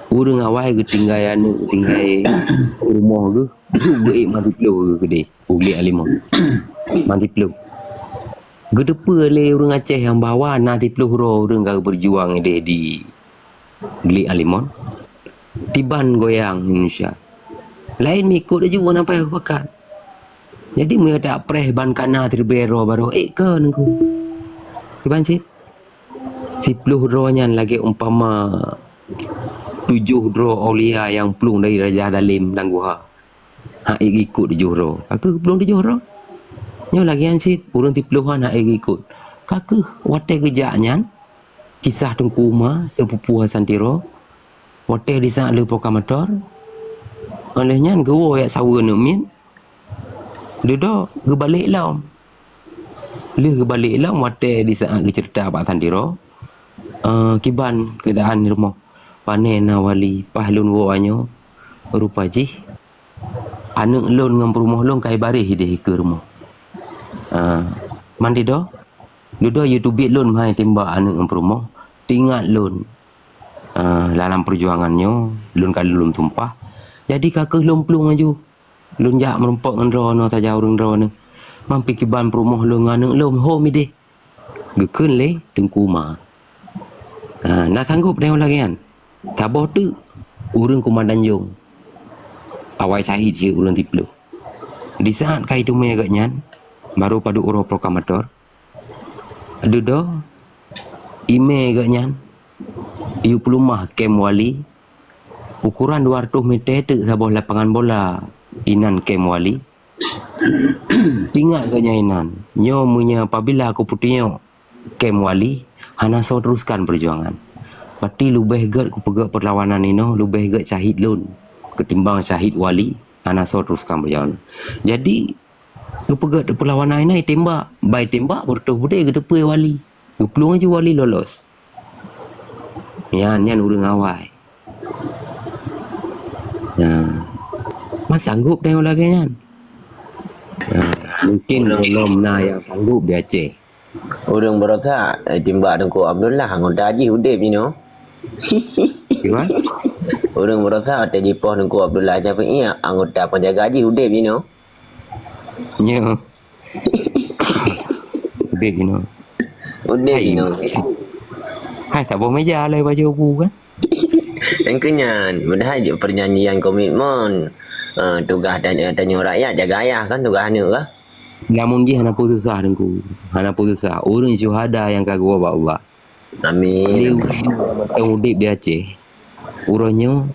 Ureuëng awai geutinggai aneuk, tinggai rumoh geuh, geuh geuék man siploh geuh keudeh, u Glik Alimon. Man siploh. Geuteupeue lé ureuëng Aceh nyang bahwa na siploh droe ureuëng ka geupeujuang ideh di Glik Alimon, tiban goyang Indonesia. Laén meuikot laju ngon apa nyang geupakat. Jadi meunyoe tapreh ban kana siribée droe baroe, ék keu Teungku. Kiban cit? Siploh droe nyan lagée umpama tujoh droe aulia nyang plueng dari Raja Dalem lam guha. Hak ék ikot tujoh droe. Ka keuh plueng tujoh droe. Nyoe lagée nyan cit, ureuëng siploh nyan hak ék ikot. Ka keuh watée geujak nyan, kisah Teungku Uma, sepupu Hasan Tiro, watée disaat lé proklamator, óh lheueh nyan geuwoe jak saweue aneuk miet, dudoe geubalek lom. Lheueh geubalek lom watée disaat geuceurita bak Hasan Tiro, eh, kiban keuadaan di rumoh. Pane na wali, paih lôn woe nyoe, rupa jih aneuk lôn ngon peurumoh lôn ka ibaréh idéh ikeue rumoh. Ah, man didoe, dudoe yue teubiet lôn meuhai timbak aneuk ngon peurumoh, teuingat lôn, ah, dalam peujuangan nyoe, lôn ka lôn sumpah. Jadi ka kheueh lôn plueng laju. Lôn jak meurumpok ngon droeneuh saja ureuëng droeneuh. Man pih kiban peurumoh lôn ngon aneuk lôn hom idéh. Geukheun lé Teungku Umar. Ha, na sanggob tanyoe lagée nyan. Saboh teuk ureuëng Kumandan Jong. Awai syahid cit ureuëng siplôh. Di saat ka iteumé geuh nyan, barô padub uroe proklamator. Dudoe, imé geuh nyan, yue peuleumah kem wali, ukoran dua ratus meter teuk saboh lapangan bola inan kem wali. Teuingat geuh nyan inan, nyoe meunyoe apabila kupeutunyok kem wali, hana soe teruskan peujuangan. Berarti leubeh gét kupeugét peurlawanan inoe, leubeh gét syahid lôn ketimbang syahid wali, hana soe teruskan peujuangan. Jadi, geupeugét peurlawanan inan, itembak, bai tembak, beureutoh beudé geuteupeue wali. Geuplueng laju wali lolos. Nyan, nyan ureuëng awai. Nah, man sanggob tanyoe lagée nyan. Nah, mungkin gohlom na nyang sanggob di Aceh. Ureuëng baroesa, eh, timbak Teungku Abdullah, anggota jih udeb jinoe. Gimana? Ureuëng baroesa watée jipoh Teungku Abdullah Syafi'i, anggota penjaga jih udeb jinoe. Nyo. Udeb jinoe. Udeb jinoe. Hai, saboh meja lé baju abu kan? Engkeu nyan, padahai jeuet perjanjian komitmen. Ah, tugaih tan-, tanyoe rakyat jaga ayah kan tugaih aneuk kan? Lamun jih hana peue susah Teungku. Hana peue susah. Ureuëng syuhada nyang ka geuwoe bak Allah. Amin. Jadi, ureuëng nyang udeb di Aceh, uroe nyoe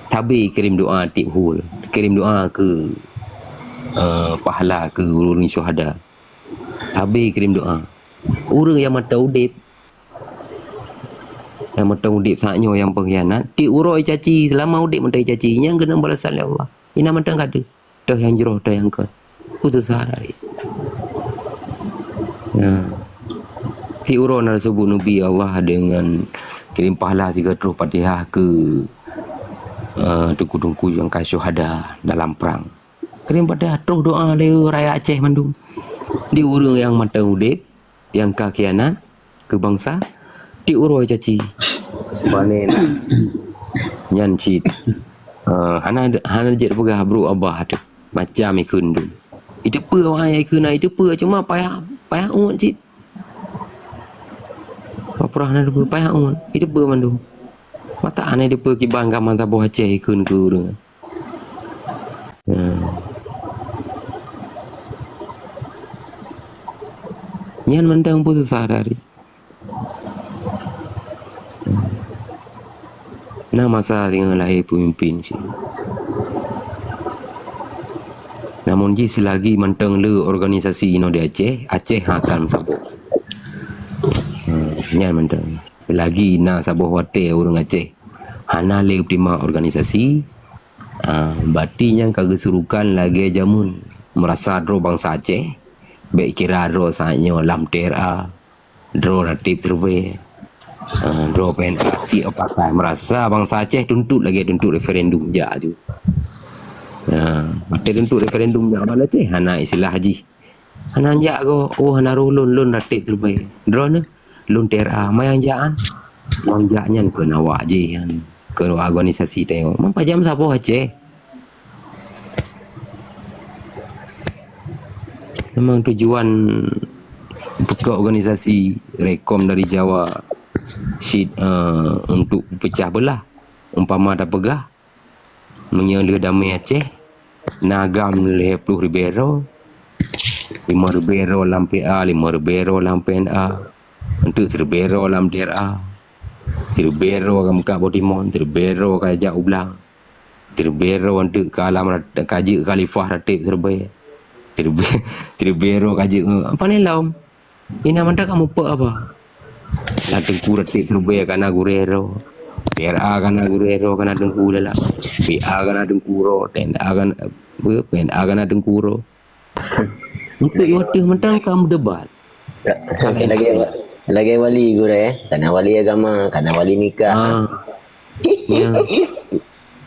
sabe kirém doa tiep hul. Kirém doa keu, eh, pahala keu ureuëng syuhada. Sabe kirém doa. Ureuëng nyang mantong udeb, nyang mantong udeb saat nyoe nyang peunghianat, tiep uroe icaci, seulama udeb mantong icaci, nyan keuneuk balasan lé Allah. Inan mantong ka deuh. Toh nyang jroh, toh nyang kon. Putus asa dari. Nah, tiep uroe na teuseubut neubi Allah deungon kirém pahala sigoe troh Fatihah keu, eh, teungku-teungku nyang ka syuhada dalam prang. Kirém Fatihah troh doa lé rakyat Aceh mandum. Di ureuëng nyang mantong udeb, nyang ka khianat keu bansa, tiep uroe caci. Pane na. Nyan cit. Ah, hana, hana jeuet peugah brok abah teuh. Macam ikheun dum. Iteupeue awaknyan ikheun na iteupeue, cuma payah, payah uet cit. Peue hana teupeue, payah uet. Iteupeue mandum. Mata hana iteupeue kiban gaman saboh Aceh ikheun keu ureuëng. Hmm. Nyan mantong pun susah dari. Na masa singoh lahé peumimpin cit. Namun jih selagi mantong le organisasi inoe di Aceh, Aceh akan meusaboh. Hmm, nyan mantong. Selagi na saboh watée ureuëng Aceh hana le terima organisasi, ah, berarti nyan ka geusurukan lagée jameun. Meurasa droe bansa Aceh, bék kira droe saat nyoe lam T R A, droe Ratib Teuribée, ah, droe P N A, tiep pakai meurasa bansa Aceh tuntut lagée tuntut referendum jak aju. Ah, watée tuntut referendum jak ban Aceh, hana istilah jih. Hana jak goe, oh, hana roh lôn, lôn Ratib Teuribée. Droeneuh, lôn T R A, ma nyang jak an. Nyang jak nyan keu awak jih nyan, keu organisasi tanyoe. Man pajan saboh Aceh. Memang tujuan peuka organisasi Rekom dari Jawa cit, eh, untuk pecah belah. Umpama tapeugah, meunyoe le damé Aceh, na agam lhée ploh ribée droe, limong ribée droe lam P A, limong ribée droe lam P N A, enteuk siribée droe lam T R A, siribée droe ka meukat boh timon, siribée droe ka jak u blang, siribée droe enteuk ka lam rat-, ka jeuet khalifah Ratib Teuribée, siribée, siribée droe ka jeuet, eh, pane lom. Inan mantong ka mupeuk haba. Na Teungku Ratib Teuribée kana gurée droe. P R A kana gurée droe, kana teungku dalam. P A kana teungku droe, T N A kana, apa, P N A kana teungku droe. Untuk wateuh mantong ka meudebat. Lagée, lagée wali gurée, eh. Kana wali agama, kana wali nikah. Ah. Ya.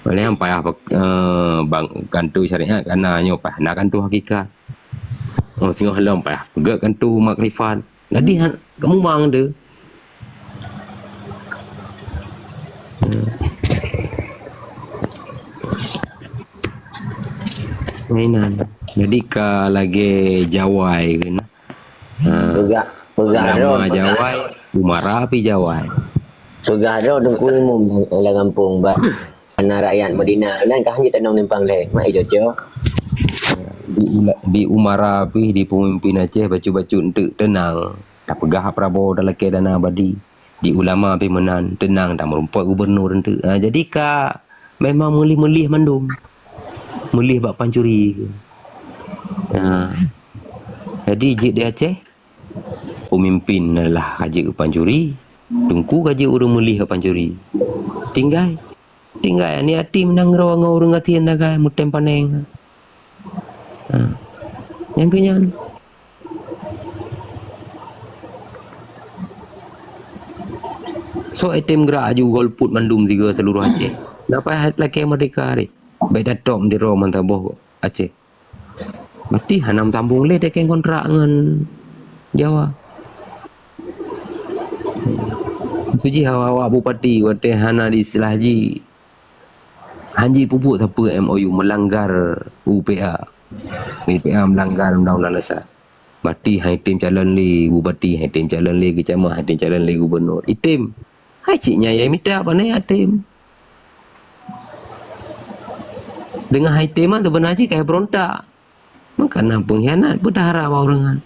Lheuh nyan payah pek-, eh, bang, kantô syariat ka na, nyoe payah na kantô hakikat. Oh, singoh lom payah peugöt kantô makrifat. Jadi, han, kamu mang tu. Mainan. Jadi, ka lagèe jawai keunan. Ha. Peugah, peugah droe, Ulama peugah jawai, droe. Umara pih jawai. Peugah droe Teungku Imum lam gampông bak ana rakyat Madinah. Nyan ka hanjeuet tanong simpang lhèe. Mak i cocok. Di ula-, di umara pih, di peumimpin Aceh bacut-bacut enteuk teunang. Tapeugah Prabowo talakèe dana abadi. Di ulama pih meunan, teunang tameurumpok gubernur enteuk. Ha, jadi ka memang meulih-meulih mandum. Meulih bak pancuri. Ha. Jadi jeuet di Aceh, peumimpin adalah ka jeuet keu pancuri, teungku ka jeuet ureueng meulih keu pancuri. Tinggai. Tinggai aneuk yatim nanggroe ngon ureueng gasien sagai meutem paneng. Ha. Nyang keu nyan. Soe i tem geurak aju golput mandum sigoe seluruh Aceh. Napa lakèe merdeka rih? Bèk tatop sidroe meusaboh Aceh. Berarti hana meusambong lé teuka kontrak ngon Jawa. Itu jih awak-awak bupati watèe hana diistilah jih hanjeuet peubuet sapeue M O U, melanggar U P A. U P A melanggar Undang-Undang Dasar. Berarti han item calon lé bupati, han item calon lé keucamat, han item calon lé gubernur. Item. Hai cit nyan nyang mita pane item. Deungon han item nyan seubeuna jih ka berontak. Maka na peungkhianat, peue taharap bak ureueng nyan.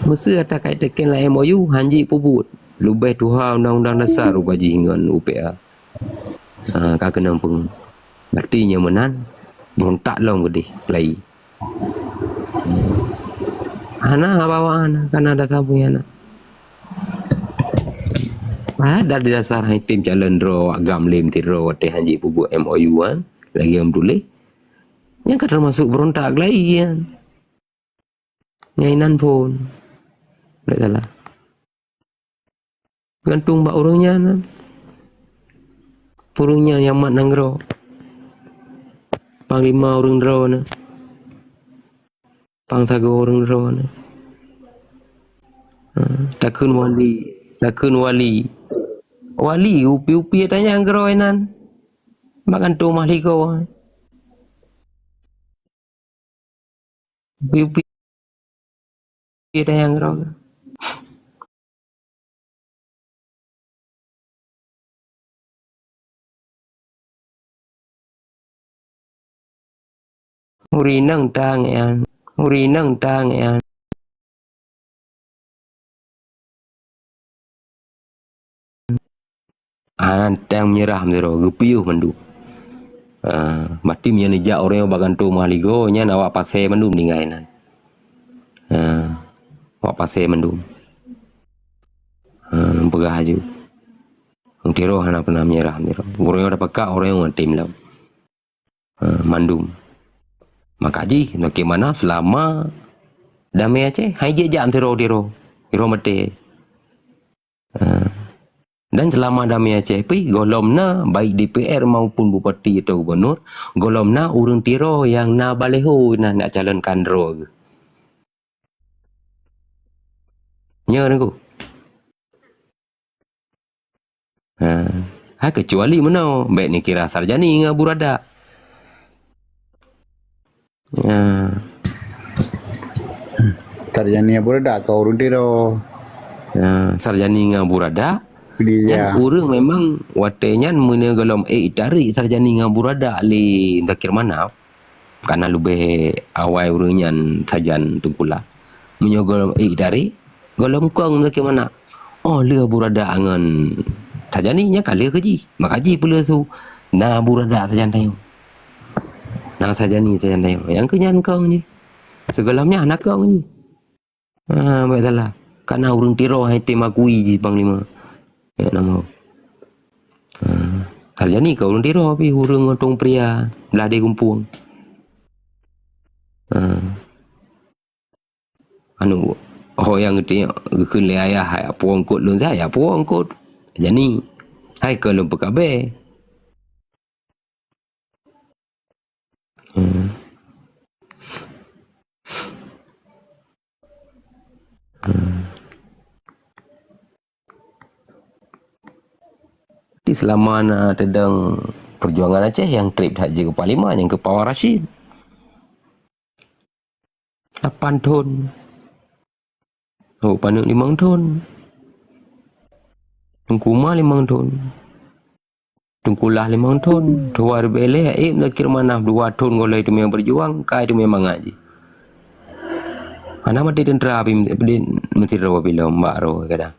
Meuseu ata ka iteken lam M O U, hanjeuet peubuet. Leubeh tuha Undang-Undang Dasar rupa jih ngon U P A. Ha, ka keunong peungon. Berarti nyoe meunan, berontak lom keudeh, lai. Hana haba awak hana, kana dasar peungkhianat. Padahai di dasar han item calon droe awak GAM lé sidroe watèe hanjeuet peubuet M O U nyan, lagèe nyang tuléh. Nyan ka teumasok berontak keulai nyan. Nyan inan phôn. Ndak salah. Gantung bak ureueng nyan. Ureueng nyan nyang mat nanggroe. Panglima ureueng droeneuh. Pang sagoe ureueng droeneuh. Ha, takheun wali, takheun wali. Wali, upi-upi tanyang keudroe inan. Bak kantô mahligo. Upi-upi tanyang keudroe. Uri nang tang yan. Uri nang tang yan. Hana tang meunyeurah meunteuro, geupiôh mandum. Ah, berarti meunyoe neujak ureueng bak kantô mahligo, nyan awak pasé mandum tinggai nan. Ah, awak pasé mandum. Ah, peugah aju. Meunteuro hana peunah meunyeurah meunteuro. Ureueng nyang tapeugah, ureueng nyang tem lom. Ha, mandum. Maka jih, bagaimana selama damé Aceh, han jijak meunteuro-teuro, teuro maté. Ha. Dan selama damé Aceh pih, gohlom na, baik D P R maupun bupati atau gubernur, gohlom na ureueng teuro nyang na baleho na nak calonkan droe geuh. Nyo, Teungku. Ha. Hai keucuali meunoe, bèk neukira Sarjani ngon Abu Radak. Ya. Sarjani Abu Radak ka ureueng teuro. Ya, Sarjani ngon Abu Radak. Jadi, nyan ya. Ureueng memang watèe nyan meunyoe gohlom ék itarek Sarjani ngon Abu Radak lé Zakir Manaf. Kana leubeh awai ureueng nyan sajan teungku la. Meunyoe gohlom ék itarek, gohlom kong Zakir Manaf. Oh, lheueh Abu Radak ngon Sarjani nyan ka lheueh keu jih. Maka jih peuleueh su, na Abu Radak sajan tanyoe. Na Sarjani sajan tanyoe. Nyang keu nyan kong jih. Sigohlom nyan hana kong jih. Ah, bèk salah. Kana ureueng teuro han item akui jih panglima. Ya, nama. Ah, Sarjani ka ureueng teuro pih ureueng Tong Pria, blah di Geumpung. Ah. Anu, ho nyang geuti-, geukheun lé ayah, "Hai apoe eungkôt lôn," hai apoe eungkôt. Sarjani. Hai keu lôn peukabé. Hmm. Hmm. Di seulama na teudong peujuangan Aceh nyang treb that jih keu panglima, nyang keu Pawa Rashid. Lapan thon. Oh, paneuk limong thon. Teungku Ma limong thon. Teungku Lah limong thon. Tuha Ribée lé, ék Zakir Manaf dua thon gohlom teumé beujuang, kai teumé mangat jih. Hana maté teuntra pih, pih meusidroe bilom bak roh kadang.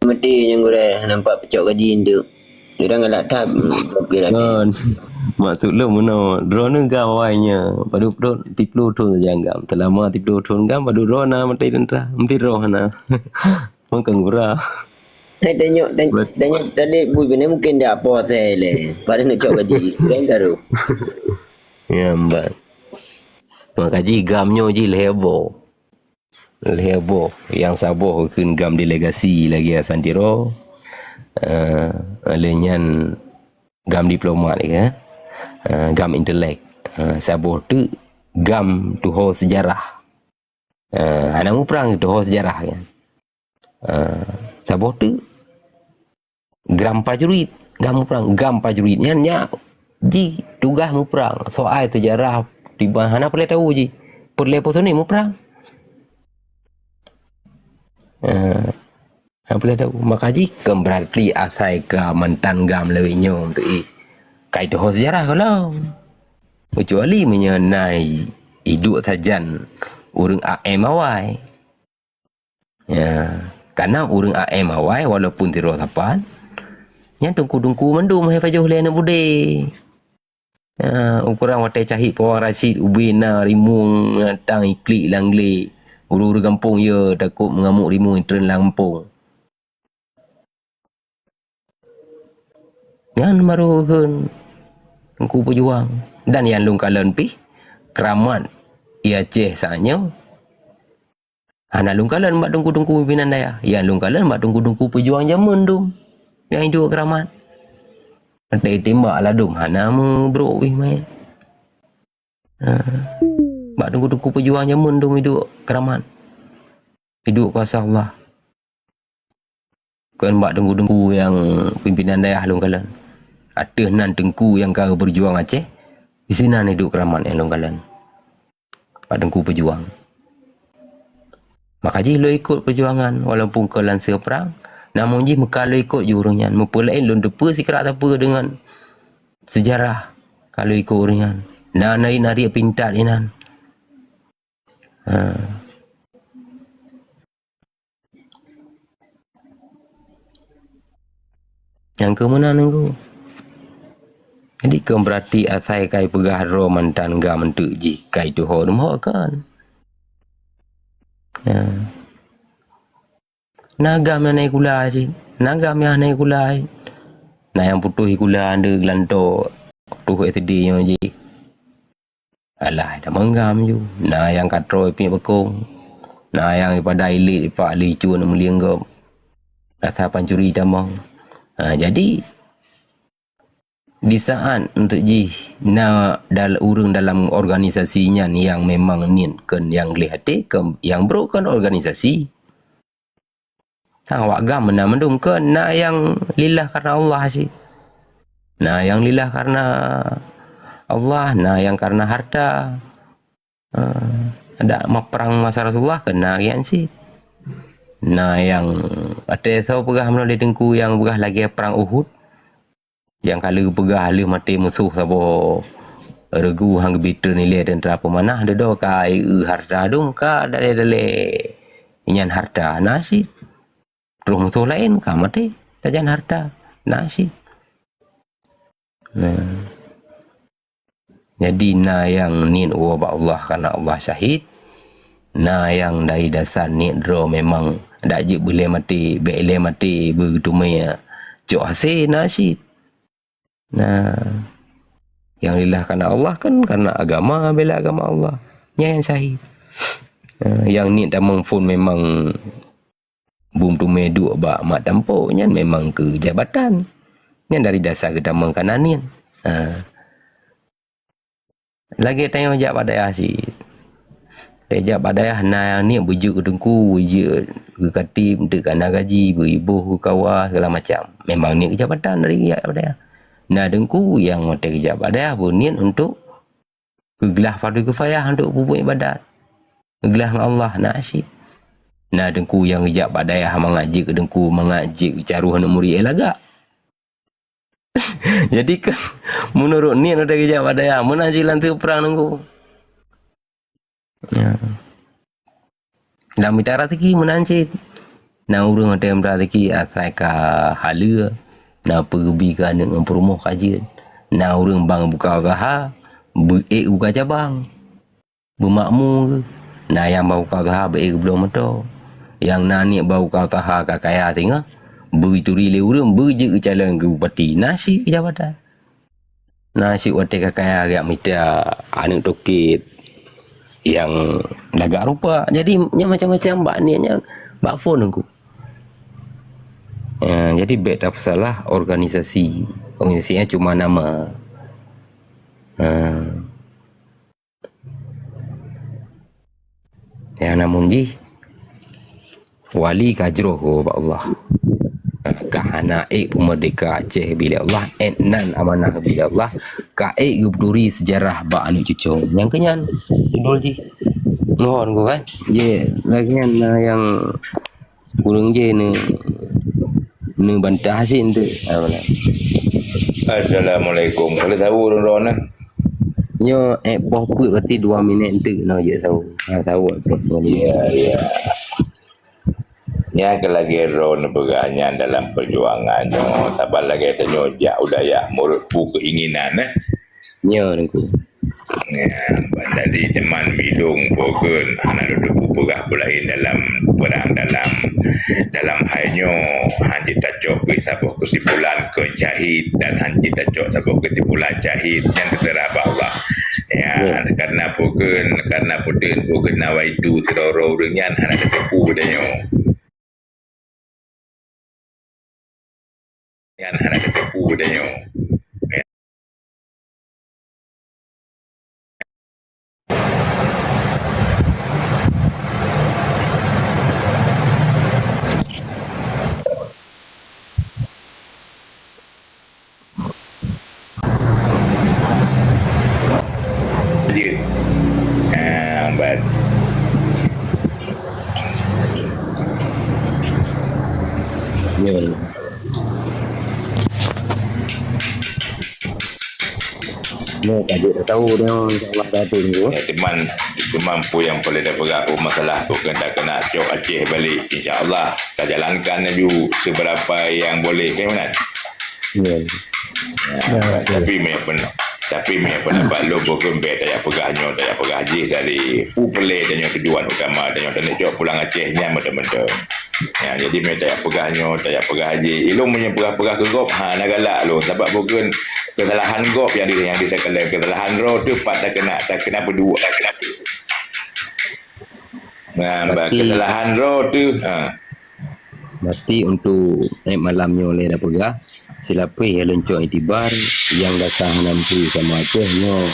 Meuti nyang gurée nampak peucok gaji enteuk. Urang galak that, hmm, blok kira. Ngon. Maksud lôn meunoe, droeneuh gam awai nyoe, padub thon, tiplôh thon sajan gam. Seulama tiplôh thon gam, padub droe na maté teuntra, meuti droe na. Meukeun gura. Hai tanyok, tanyok, tanyok tadi bui bini mungkin dak po asai lé. Padahal nak cok gaji. Keren karu. Ya, mbak. Maka ji gam nyoe ji lhée boh. Lhée boh, nyang saboh kheun gam delegasi lagée Hasan Tiro. Eh, lheueh nyan gam diplomat ke, eh, gam intelek. Eh, saboh teuk gam tuho sejarah. Eh, hana muprang tuho sejarah kan. Eh, saboh teuk gam prajurit, gam muprang, gam prajurit nyan nyak ji tugaih muprang. Soai sejarah tiba hana peureulée tahu ji. Peureulée personil muprang. Eh, hana peureulée tahu. Maka ji keu beurati asai ka mantan gam lawét nyoe untuk i. Kai tuho sejarah kalau. Kecuali meunyoe na i-, iduek sajan ureuëng A M awai. Ya, kana ureuëng A M awai walaupun sidroe sapat, nyan teungku-teungku mandum hai pajoh lé aneuk budé. Ya, ukurang watée cahit Pawa Rashid ubé na rimueng binatang iklik lam glé. Ureuëng-ureuëng gampông ye takot meungamuk rimueng itreun lam gampông. Nyan baru kheun teungku peujuang. Dan nyang lôn kalon pih, keuramat i Aceh saat nyoe hana lôn kalon bak teungku-teungku pimpinan dayah. Nyang lôn kalon bak teungku-teungku peujuang jameun dum nyang iduek keuramat. Watée timbak ladôm hana meubrok wih manyét. Ha. Bak teungku-teungku peujuang jameun dum iduek keuramat. Iduek kuasa Allah. Kon bak teungku-teungku nyang pimpinan dayah lôn kalon. Ateueh nan teungku nyang ka beureujuang Aceh, disinan iduek keuramat nyang lôn kalon. Bak teungku peujuang. Maka jih lôn ikot peujuangan, walaupun kon lam seue prang, namun jih meuka lôn ikot jih ureuëng nyan. Meupeulaén lôn teupeue sikrak sapeue deungon sejarah ka lôn ikot ureuëng nyan. Na nari-nari pintat inan. Ha. Nyang keu meunan nunggu. Jadi, keu beurati asai kai peugah droe mantan gam eunteuk jih kai tuho rumoh kan. Ya. Na gam nyang na ikula cit. Na gam nyang na ikula cit. Na nyang putôh ikula deuk lantok. Putôh S D nyoe jih. Alah, tamong gam ju. Na nyang katroe piep beukong. Na nyang dipada ilik ipak licun meulieng gob. Rasa pancuri tamong. Ha, jadi, di saat untuk jih na dal-, ureuëng dalam organisasi nyan nyang memang niet keu nyang gleh até, keu nyang brok keu organisasi. Awak gam meunan mandum keu na nyang lillah karena Allah cit. Na nyang lillah karena Allah, na nyang karena harta. Ah, ada ma-, perang masa Rasulullah keu na nyang cit. Na nyang até soe peugah meunurot lé teungku nyang peugah lagée perang Uhud. Nyang ka lheueh peugah lheueh maté musoh saboh regu han geubitreun ilée teuntara peumanah, dudoe ka ié harta dum ka dalée-dalée nyan harta na cit. Troh musoh laén ka maté sajan harta na cit. Nah. Jadi, na nyang niet woe bak Allah karena Allah syahid, na nyang dari dasar niet droe memang dak jeuet beulée maté, bék ilée maté beugeuteumé cok hasé na cit. Nah, nyang lillah karena Allah kan karena agama, bela agama Allah. Nyan nyang syahid. Nah, nyang niet tamong phon memang Bum teumé duek bak mak tampok nyan memang keu jabatan. Nyan dari dasar geutamong kana niet. Ha. Lagèe tanyoe jak bak dayah cit. Tajak bak dayah na niet beujeuet keu teungku, beujeuet keu katib, teuk kana gaji, beu iboh keu kawa, segala macam. Memang niet keu jabatan dari jak bak dayah. Na teungku nyang watèe geujak bak dayah beuniet untuk keu glah fardhu kifayah untuk peubuet ibadat. Glah ngon Allah na cit. Na teungku nyang geujak bak dayah mangat jeuet keu teungku, mangat jeuet keu caroh aneuk murit lagak. Jadi kan, meunurot niet watèe geujak bak dayah, meunan cit lam teumpat prang teungku. Ya. Lam mita raseuki meunan cit. Na ureueng watèe mita raseuki asai ka haleue, na peugeubi keu aneuk ngon peurumoh ka jeuet. Na ureueng ban buka useuha, beu ék buka cabang. Beumakmu, na nyang ban buka useuha beu ék geubloe moto. Nyang na niet ban buka useuha ka kaya singoh, beuturi lé ureueng beujeuet keu calon keu bupati, na cit keu jabatan. Na cit watèe ka kaya geujak mita aneuk toket nyang lagak rupa. Jadi, nyan macam-macam bak niet nyan, bak phon teungku. Eh, jadi bèk tapeusalah organisasi. Organisasi nyan cuma nama. Eh. Nyang namun jih, wali ka jroh bak Allah. Ka hana ék peumeurdeka Aceh bak Allah, ék nan amanah bak Allah, ka ék geupeuturi seujarah bak aneuk cucong. Nyang keu nyan, judul jih. Mohon ku kan. Ye, lagèe nyan na nyang Ureueng jih neu-, neubantah cit eunteuk. Assalamualaikum. Ka lheueh sahur droeneuh? Nyoe ék poh peuet, berarti dua minèt eunteuk nyoe jeuet sahur. Ha, sahur ék poh sekali. Ya, ya. Nyan keuh lagèe droeneuh peugah nyan dalam peujuangan nyoe. Saban lagèe tanyoe jak u dayah meunurot peue keinginan, eh. Nyoe, Teungku. Ya, jadi teuma bilong po kheun hana lôn teupeue peugah peue laén dalam perang dalam, dalam hai nyoe, han jeuet tacok keu saboh keusimpulan keu syahid dan han jeuet tacok saboh keusimpulan syahid nyan teuseurah bak Allah. Ya, ya. Karena po kheun, karena po kheun, po kheun na waitu sidroe ureueng nyan hana teupeue tanyoe. Nyan hana teupeue tanyoe. Jeuet. Ah, ban. Ya. Nyoe ka jeuet tahu nyoe, insya Allah ka tunggu. Ya, cuman, cuman peue nyang paléng tapeugah peue masalah tu keuneuk keuneuk cok Aceh balek. Insya Allah, tajalankan laju seberapa yang boleh, kan, Minan? Ya. Ya, ya, betul. Tapi meunan pen-, tapi meunan pendapat lôn, bukan bèk tajak peugah nyoe, tajak peugah jih dari peue paléng tanyoe tujuan utama tanyoe, tanyoe cok pulang Aceh nyan beutôi-beutôi. Ya, jadi meunan tajak peugah nyoe, tajak peugah jih. Ilôn meunyoe peugah-peugah keu gob, ha, na galak lôn. Sabab bukan kesalahan gob nyang di-, nyang diseukali, kesalahan droe teuh pat takeuneuk, takeuneuk peuduek. Nah, berarti kesalahan droe teuh, ha. Berarti untuk, eh, malam nyoe lé dah peugah, silapeh ya leuncok itibar yang datang hana meuteuri sama Aceh nyoe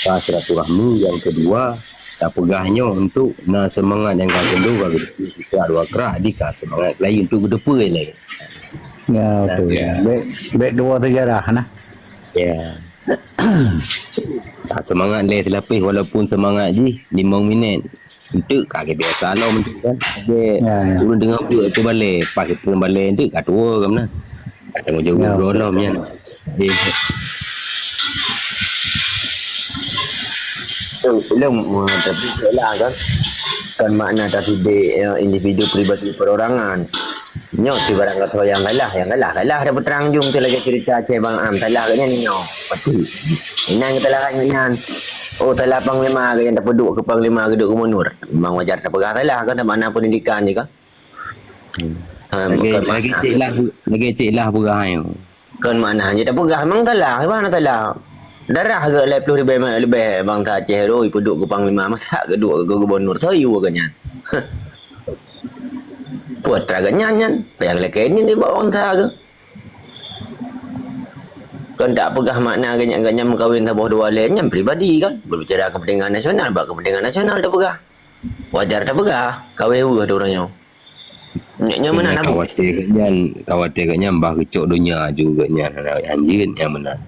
ka silaturahmi, yang kedua, tapeugah nyoe untuk na seumangat nyang ka keudua ka geuteupeu seucara dua krah di ka seumangat lagi untuk geuteupeu lé. Ya, betul. Ya. Bèk, bèk dua sejarah nah. Ya. Tak seumangat lé silapeh walaupun seumangat jih limong minit. Enteuk ka lagèe biasa lom enteuk kan. Lagèe ureueng teungoh buet ateueh balèe, pas ateueh balèe enteuk ka tuwoe ka meunan. Ka tanggung jaweueb droe lom nyan. Eh. Ulôn, eh, tapi itulah kan. Kan makna tateubiet, eh, individu pribadi perorangan. Nyoe sibarang gasoe nyang salah, nyang salah, salah dah peutrang jum tu lagèe cerita Aceh Bang Am, salah geuh nyan nyoe. Pasti. Inan kesalahan geuh nyan. Oh, salah panglima geuh nyang tapeuduek keu panglima geuduek gubernur. Memang wajar tapeugah salah kan, sama na pendidikan je kan. Hmm. Ha, lagèe, bukan lagèe masalah. Cik lah, lagèe cik lah peugah nyoe. Kon makna jih tapeugah memang salah, kiban salah. Darah geuh lhèe ploh ribèe leubeh bansa Aceh rhoi peuduek keu panglima, masa geuduek keu gubernur, soe yue geuh nyan. Peue atra geuh nyan nyan? Payah lakée nyan nibak bansa geuh. Kon tapeugah makna geuh nyan, geuh nyan meukawen saboh dua lé nyan pribadi kan? Berbicara kepentingan nasional, bak kepentingan nasional tapeugah. Wajar tapeugah, kawé weueh tu uroe nyoe. Nyoe, nyoe meunan, Abu. Khawatir geuh nyan, khawatir geuh nyan bah geucok donya ju geuh nyan, hana hanjeut nyang meunan.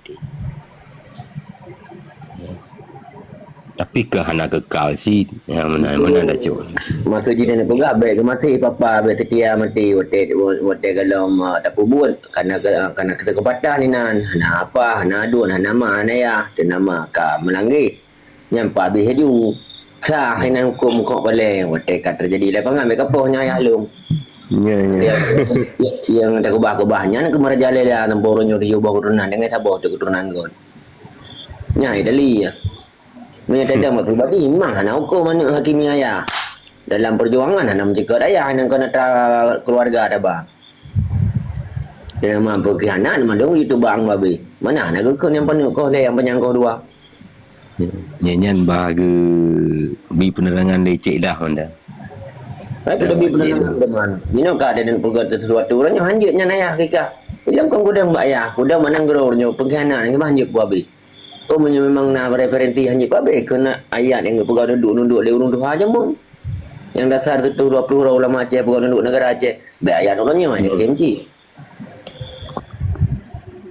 Tapi keu hana keukal cit, nyang meunan, meunan dah cok. Maksud jih dan peugah, bék geumaséh papa, bék seutia maté, watée, watée gohlom, ah, tapeubuet, kana ke-, kana keupatah inan, hana apa, hana aduen, hana ma, hana yah, teunama ka meulangge. Nyan pah abéh laju. Sah inan huköm kok paleng. Watée ka teujadi lapangan, bék kapoh nyan ayah lôn. Ya, ya. Nyang, nyang takeubah-keubah nyan keu merajalela, nampak uroe nyoe tujoh boh keuturonan, deungon saboh teuh keuturonan gon. Nyan Itali ya. Meunyoe tadong bak pribadi, memang hana huköm aneuk hakimi ayah. Dalam perjuangan hana meuceukat ayah nyang kon atra keuluwarga taba. Nyang mampu khianat mandum jitubang babe. Mana hana geukheun nyang paneuk koh lhée nyang panyang koh dua. Nyan, nyan bah geubi penerangan lé Cik Dah mantong. Hai, tu bi penerangan teman. Jinoe ka ada dan peugah sesuatu. Uroe nyoe hanjeut nyan ayah kika. Ilong kon kudang bak ayah, kudang bak nanggroe uroe nyoe pengkhianat nyan bah hanjeut ku abéh. Oh, meunyoe memang na referensi hanjeut ku abéh, keu na ayat nyang geupeugah nunduk-nunduk lé ureuëng tuha jameun. Nyang dasar siplôh dua ploh droe ulama Aceh peugah nunduk negara Aceh. Bék ayat uroe nyoe, hmm, K M C.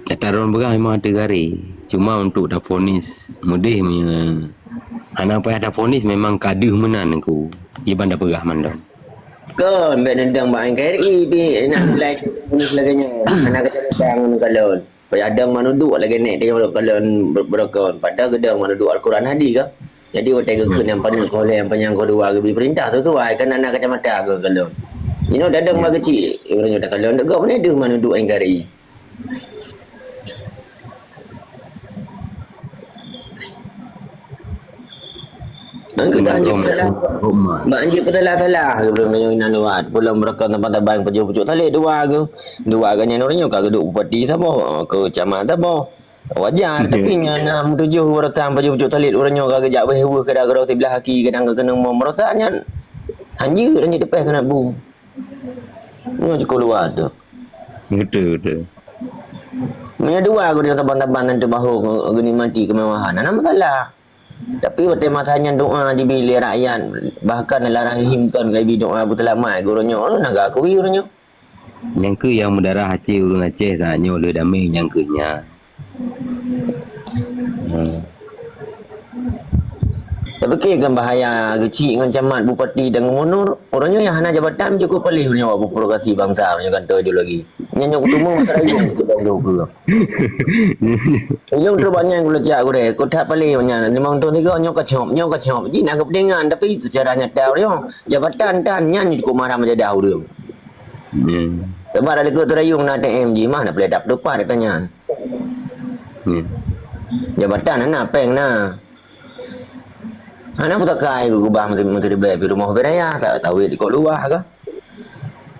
Kata droen peugah memang teugaré. Cuma untuk tafonis mudeh meunyoe hana payah tafonis memang ka deuh meunan ku. Iban tapeugah mandum. Kon, bék neudong bak N K R I pih, nak mulai fonis lagée nyoe. Hana keucamatan ngon kalon. Payah dong manuduk lagée nek teunyong kalon ber-, beurokon. Padahai geudong manuduk Al-Quran hadis ka. Jadi watée geukheun nyang paneuk koh lhée nyang panyang koh dua geubi peurintah tu tuai kan aneuk kacamata geuh kalon. Inoe dadong bak keuchik, ureuëng nyoe takalon deuh gob ni deuh manuduk N K R I. Nang keudah anjeuet peusalah. Mak anjeuet peusalah-salah geuh ureuëng nyoe inan luwat. Pulang meureuka teumpat tabang pajoh pucuk saleb dua geuh. Dua geuh nyan ureuëng nyoe ka geuduek bupati saboh, keu camat saboh. Wajar, tapi nyan na meutujoh urotan pajoh pucuk saleb ureuëng nyoe ka geujak wéh weueh keudroe siblah aki kadang ka keunong mom rota nyan. Hanjeuet, hanjeuet teupeh keuneuk bu. Nyoe cukôp luwat tu. Betul, betul. Meunyoe dua geuh tabang-tabang ngon teubahu geunikmati keumewahan, hana masalah. Tapi watée masa nyan doa jibi lé rakyat, bahkan lam rahim kon ka jibi doa beuteulamat geuh uroe nyoe, oh, na geukui uroe nyoe. Nyang kheueh nyang meudarah Aceh, ureuëng Aceh saat nyoe lheueh damé nyang kheueh nyan. Hmm. Tapike kan bahaya geuchik ngon camat, bupati dan gubunur, uroe nyoe nyang hana jabatan cukôp paléh uroe nyoe bak provokasi bansa uroe nyoe kantô ideologi. Nyan nyoe kuteumé masalah nyan cukôp dong dua. Ilong trok bangai geulecak gurée, kota paléh nyan, limong thon tiga nyoe kacop, nyoe kacop. Ji na kepentingan, tapi secara nyata uroe nyoe jabatan tan nyan cukôp marah meujadah ureuëng. Hmm. Sebab dah likot teurayong na A T M jih mah, na peuleueh dap tupat ata nyan. Hmm. Jabatan hana, péng na. Hana peutakai geukeubah menteri, menteri bée pih rumoh bée raya, ka kawét dikot luwah ka.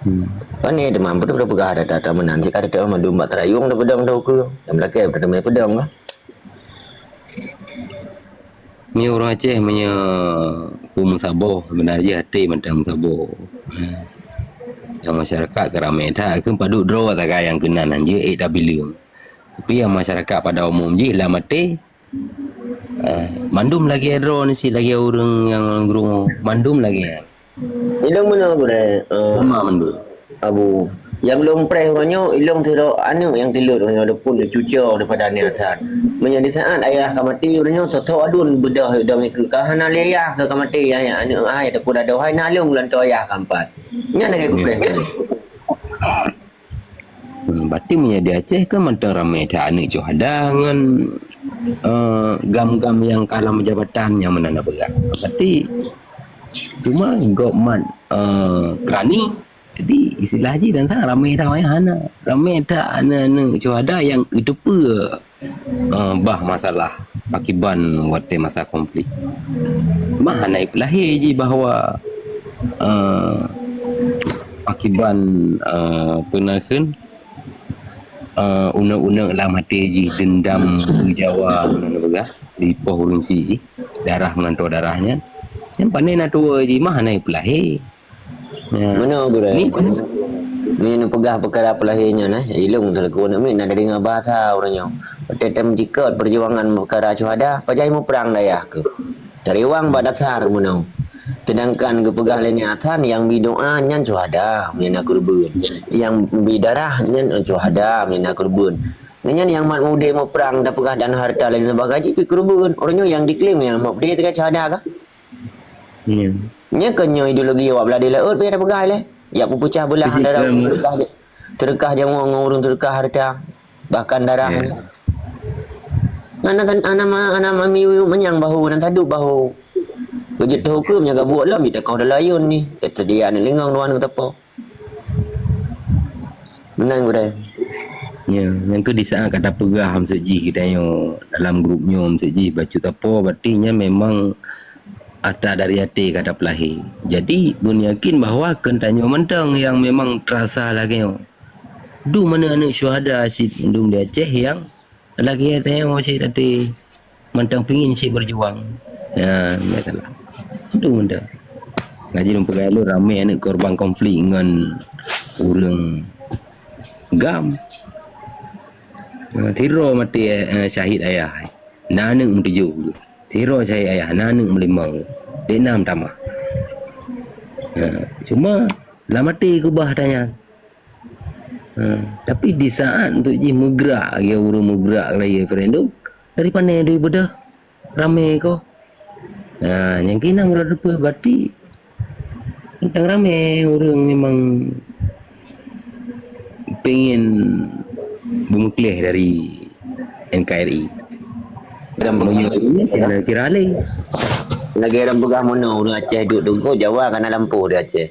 Hmm. Pane teuma beutôi peugah data-data meunan, cit ka data mandum bak teurayong tapeudong teuh ukeue. Dan meulakée beutôi teuma peudong ka. Meunyoe ureuëng Aceh meunyoe ku meusaboh, seubeuna jih até mantong meusaboh. Ha. Nyang masyarakat ka ramé that, keu padub droe sagai nyang keunan hanjeuet ék tabileung. Tapi nyang masyarakat pada umum jih lam até, ha, mandum lagée droe nyan cit, lagée ureuëng nyang lam geureumo, mandum lagée nyan. Ilong meunoe gurée, eh, Uma mandum. Abu, nyang lôn preh uroe nyoe, ilong sidroe aneuk nyang tilot uroe nyoe, adapun cucoe daripada aneuk that. Meunyoe di saat ayah ka maté uroe nyoe, soe-soe aduen beudôh dong ikeue ka hana lé ayah ka, ka maté, ayah aneuk hai ataupun adoe hai na lôn lam toh ayah ka empat. Nyan lagée kupreh. Hmm, berarti meunyoe di Aceh kan mantong ramé that aneuk syuhada ngon, eh, gam-gam nyang ka lam jabatan nyang meunan na peugah. Berarti cuma gob mat, eh, keurani. Jadi istilah jih dan sang ramé that awaknyan hana. Ramé that aneuk-aneuk syuhada nyang geuteupeue, eh, bah masalah pakiban watée masa konflik. Mah hana ipeulahé jih bahwa, eh, pakiban, eh, peue na kheun, eh, uneuk-uneuk lam até jih deundam beujawa meunan peugah, dipoh ureuëng sie jih, darah meungantoe darah nyan. Nyan pane na tuwoe jih mah hana ipeulahé. Ya. Meunoe gurèe. Ni? Ni neupeugah peukara peulahé nyan, eh. Ilôn teuleuku aneuk miet na deungoe bahasa ureueng nyoe. Watèe tém jikot peujuangan peukara syuhada, pajan muprang dayah keuh. Tariwang bak dasar meunoe. Seudangkan geupeugah lé Nek Hasan, nyang bi doa nyan syuhada, meunyo na keureubeuen. Nyang bi darah nyan syuhada, meunyo na keureubeuen. Nyan nyang mat udép muprang tapeugah dan hareuta laén lam bagah jih pih keureubeuen. Ureueng nyoe nyang diklaim nyang mat udép teuka syuhada kah? Ya. Nyan keuh nyoe ideologi awak blah di laôt pih tapeugah lé. Jak peupeucah beulah antara ureueng seudeukah, seudeukah jamok ngon ureueng seudeukah hareuta, bahkan darah. Ya. Nyan. Hana kan, hana ma-, hana mami uyuek manyang bahu, hana tadub bahu. Geujeuet teuhuköm nyan gabuek lom, jitakoh dalam ayôn ni. Teudia aneuk lingong dua aneuk teupok. Meunan gurèe. Ya, nyang keuh di saat ka tapeugah meuseujih geutanyoe dalam grup nyoe meuseujih bacut apo, berarti nyan memang atra dari até ka tapeulahé. Jadi, beuneuyakin bahwa keu tanyoe mantong nyang memang teurasa lagèe nyoe. Dum aneuk-aneuk syuhada cit dum di Aceh nyang lagèe tanyoe cit até mantong pingin cit beujuang. Ya, biasalah. Dum mantong. Ngaji lôn peugah lôn ramé aneuk korban konflik ngon ureueng GAM. Ha, sidroe maté, eh, syahid ayah. Na aneuk meutujoh. Sidroe syahid ayah, na aneuk meulimong. Dek nam tamah. Ha, cuma lam até keubah tanyan. Ha, tapi di saat untuk jih meugrak, ya ureueng meugrak lagèe referendum, dari pane dui beudôh ramé ko. Ha, nyang keunan meurot rupa berarti teuntang ramé ureueng memang pengen beumeukleh dari N K R I. Meunyoe ini, siapa kira lé? Lagèe lam peugah meunoe, ureueng Aceh duek teungku, Jawa kana lampôh di Aceh.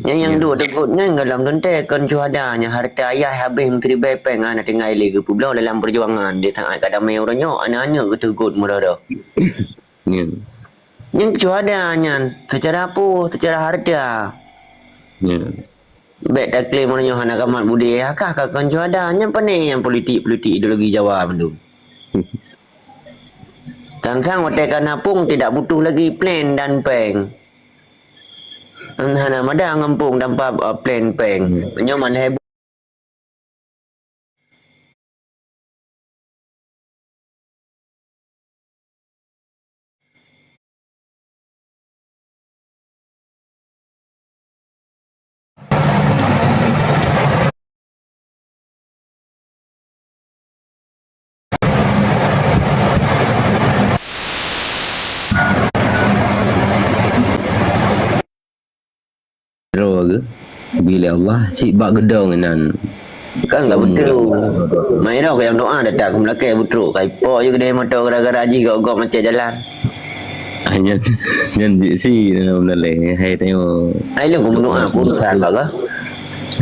Nyan nyang duek teungku nyan gohlom teuntèe kon syuhada nyang hareuta ayah habéh meuteuribèe pèng hana tinggai lé geupeubloe dalam peujuangan di saat ka damé uroe nyoe aneuk-aneuk geuteugot meurara. Ya. Nyan syuhada nyan seucara peue, seucara hareuta. Ya. Bèk taklaim uroe nyoe hana kamat budé, kah ka kon syuhada. Nyan pané nyang politik-politik ideologi Jawa mandum. Tang-tang watèe ka na pong tidak butuh lagi plan dan pèng. Hana mada ngon pong tanpa, uh, plan pèng. Nyoe man lhèe Droe geuh, bi lé Allah, cit bak geudong inan. Kan ka beutrok. Mai droe nyang doa datang keu meulakèe beutrok. Ka ipok ju keudeh moto gara-gara jih gok-gok macet jalan. Ah, nyan, nyan jih si dalam daleh. Hai tanyoe. Hai lôn keu meudoa pun sah ka.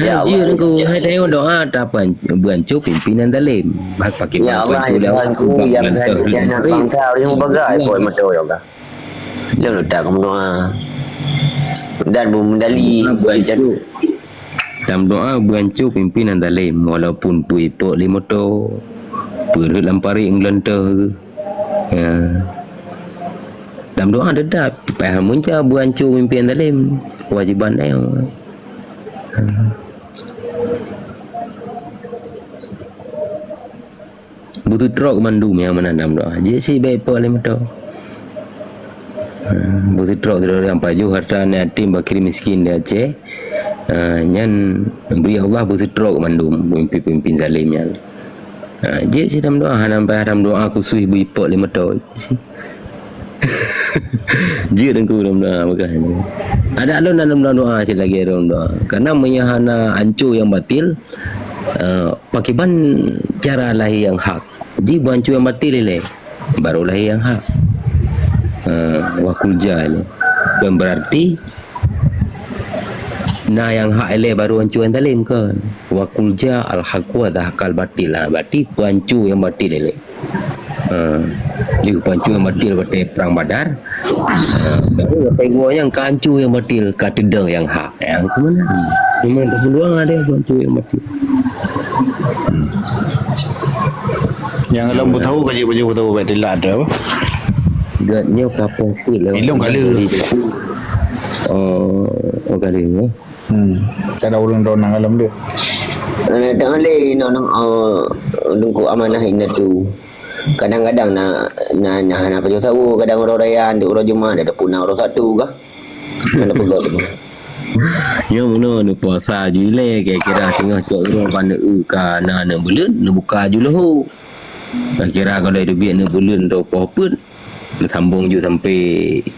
Ya Allah. Jih lôn keu hai tanyoe doa tapan beuancô pimpinan zalim. Bak pakai. Ya Allah, Tuhan ku yang sehat, yang bangsa, yang bagai, boy moto ya Allah. Lôn utak meudoa. Dan beumedali. Bukan tu. Lam doa beuancô pimpinan zalim, walaupun peue ipok lé moto, peureuet lam parit meulontoh. Ya. Lam doa tetap, payah meuca beuancô pimpinan zalim, kewajiban ayah. Ha. Beuteutrok mandum nyang meunan lam doa. Jih si baik po lé meuto. Ha, beuteutrok sidroe nyang pajoh harta aneuk yatim, fakir miskin di Aceh. Ha, nyan bri Allah beuteutrok mandum peumimpin-peumimpin zalim nyan. Ha, jih si dalam doa, hana payah dalam doa khusus beu ipok lé meuto. Si. Jeuet Teungku dalam doa, peugah nyoe. Adak lôn dalam doa, cit lagèe lôn doa. Karena meunyo hana ancô nyang batil, eh, pakiban cara lahé nyang hak. Ji beuancô nyang batil ilèe, baru lahé nyang hak. Eh, wa qul jaa ilèe. Bukan berarti na nyang hak ilèe baru ancô nyang zalim, kon. Wa qul jaa al haqq wa zahaqal batil. Ha, berarti peuancô nyang batil ilèe. Ha, lheuh peuancô nyang batil watèe Perang Badar. Ha, baru watèe goe nyang ka ancô nyang batil, ka teudong nyang hak. Nyang keu meunan? Memang teupeuluang ada peuancô nyang batil. Nyang lom beutôi ka jeuet baju beutôi bèk dilat tu apa? Gèt nyoe ka poh peuet lewat. Ilong kala. Oh, oh, Kali ni. Hmm. Kada ulun ronang alam dia. Nah, tengok le, nak, nak, oh, lengkuk amanah ingat tu. Kadang-kadang na, na, na, na pajoh sawo, kadang uroe raya, untuk uroe Jumat, ada pun na uroe Sabtu kah? Mana peugah tu? Nyoe meunoe neupuasa ju ilée, kira-kira teungoh cok uroe ka neu-, ka na neuk buleuen, neubuka ju leuho. Kira-kira kalau teubiet neuk buleuen atau poh peuet, neusambong ju sampai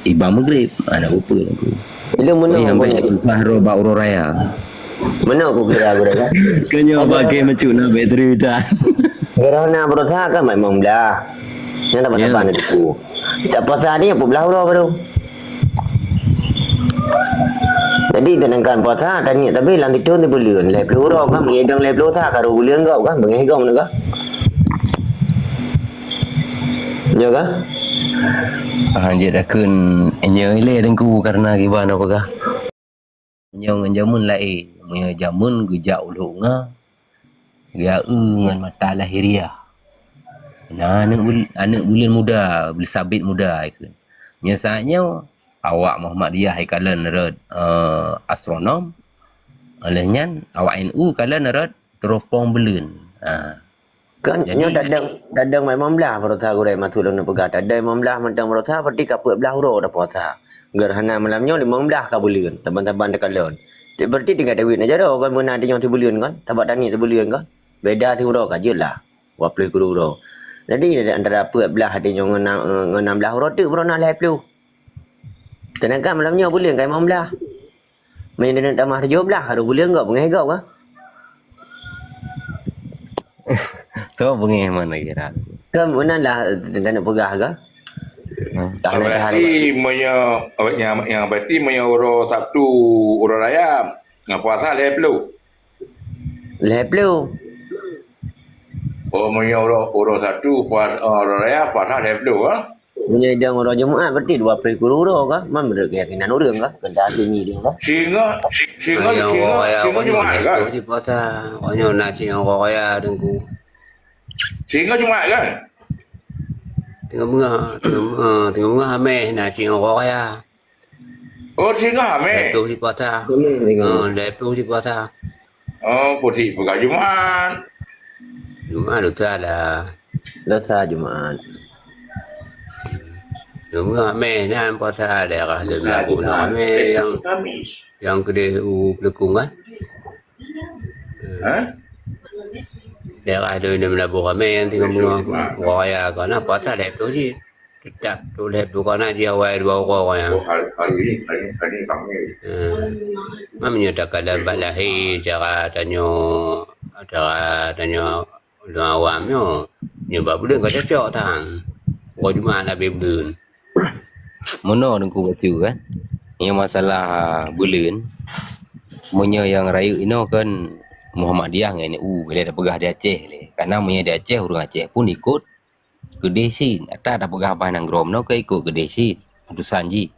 ibang Maghrib. Ha, nak peue-peue aku. Ilée meunoe. Jadi, sampai susah roh bak uroe raya. Meunoe kukira gurée kan? Keu nyoe pakai meucuk na bateri dah. Gerhana berusaha kan memang belah. Nyan dapat-dapat Ya. Nanti puasa ni peuet belah uroe baru. Jadi, sedangkan puasa, taniet tapi lam situ ni buleuen, lhèe plôh uroe kan, meunyoe idong lhèe plôh sa, ka rôh buleuen gop kan, beungéh gop kan. Ya kan? Ah, jeuet takheun nyoe ilée Teungku karena kiban apa kah? Nyoe ngon jameun laén. Meunyoe jameun geujak u Lhok Nga, geu-eu ngon mata lahiriah. Na aneuk bul-, aneuk buleuen muda, beusabit muda ikheun. Nyoe saat nyoe, awak Muhammadiyah ikalon rot, eh, astronom. Oleh nyan, awak N U kalon rot teropong buleuen. Ha. Kan Jadi, nyoe tadong, tadong limong blah baroesa gurée maksud lôn peugah. Tadong limong blah mantong baroesa berarti ka peuet blah uroe tapuasa. Gerhana malam nyoe limong blah ka buleuen, saban-saban takalon. Berarti tinggai tawét na jaroe kan beuna tanyoe sibuleuen kan? Sabab taniet sibuleuen kan? Beda siuroe ka jeuet lah. Dua ploh sikureueng uroe. Jadi antara peuet blah tanyoe ngon nam, ngon nam blah uroe teuk baroe na lhèe plôh. Sedangkan malam nyoe buleuen ka limong blah. Meunyoe neutamah tujoh blah, harôh buleuen gop, beungéh gop kah? Soe beungéh mana kira? Kan meunan lah, teuneuk peugah kah? Hmm. Dah naik Berarti hari. Meunyoe, nyang, nyang berarti meunyoe uroe Sabtu, uroe raya, ngon puasa lhèe plôh. Lhèe plôh. Oh, meunyoe uroe, uroe Sabtu, puasa, uroe raya, puasa lhèe plôh, ha? Meunyoe idong uroe Jumaat, berarti dua ploh sikureueng uroe kah? Man meunurot keuyakinan ureueng kah? Keudah sunyi dia kah? Singoh, singoh, Nyang singoh, uroe raya, singoh orang Jumaat nyoe kan? Lhèe plôh si puasa. Orang nyoe na singoh uroe raya, Teungku. Singoh Jumaat kan? Teungoh beungoh, teungoh, eh, teungoh beungoh Hamèh na singoh uroe raya. Oh, singoh Hamèh? Lhèe plôh si puasa. Hamèh singoh. Eh, lhèe plôh si puasa. Oh, putih peugah Jumaat. Jumaat lusa lah. Lusa Jumaat. Teungoh Hamèh nyan puasa daerah Lusa, Leumelabu Jumaat. Nyoe Hamèh nyang, Kamis. Nyang keudeh u Peuleukong kan? Ha? Daerah Leumelabu Hamèh nyang teungoh Lusa, Jumaat. Raya kan puasa lhèe plôh cit. Teutap tuléh bukan aja awai dua uroe nyan. Oh, hari, hari ni, hari ni, hari ni Kamis. Eh, meunyoe takalon bak lahé cara tanyoe, cara tanyoe ureueng awam nyoe, nyoe bak buleuen ka cocok tan. Uroe Jumaat habéh buleuen. Meunoe Teungku bacut kan. Nyoe masalah buleuen. Meunyoe nyang rayeuk inoe kan Muhammadiyah ngon N U, bila tapeugah di Aceh lé. Karena meunyoe di Aceh, ureueng Aceh pun ikot keudeh cit. Ata tapeugah bah nanggroe meunoe keu ikot keudeh cit putusan jih.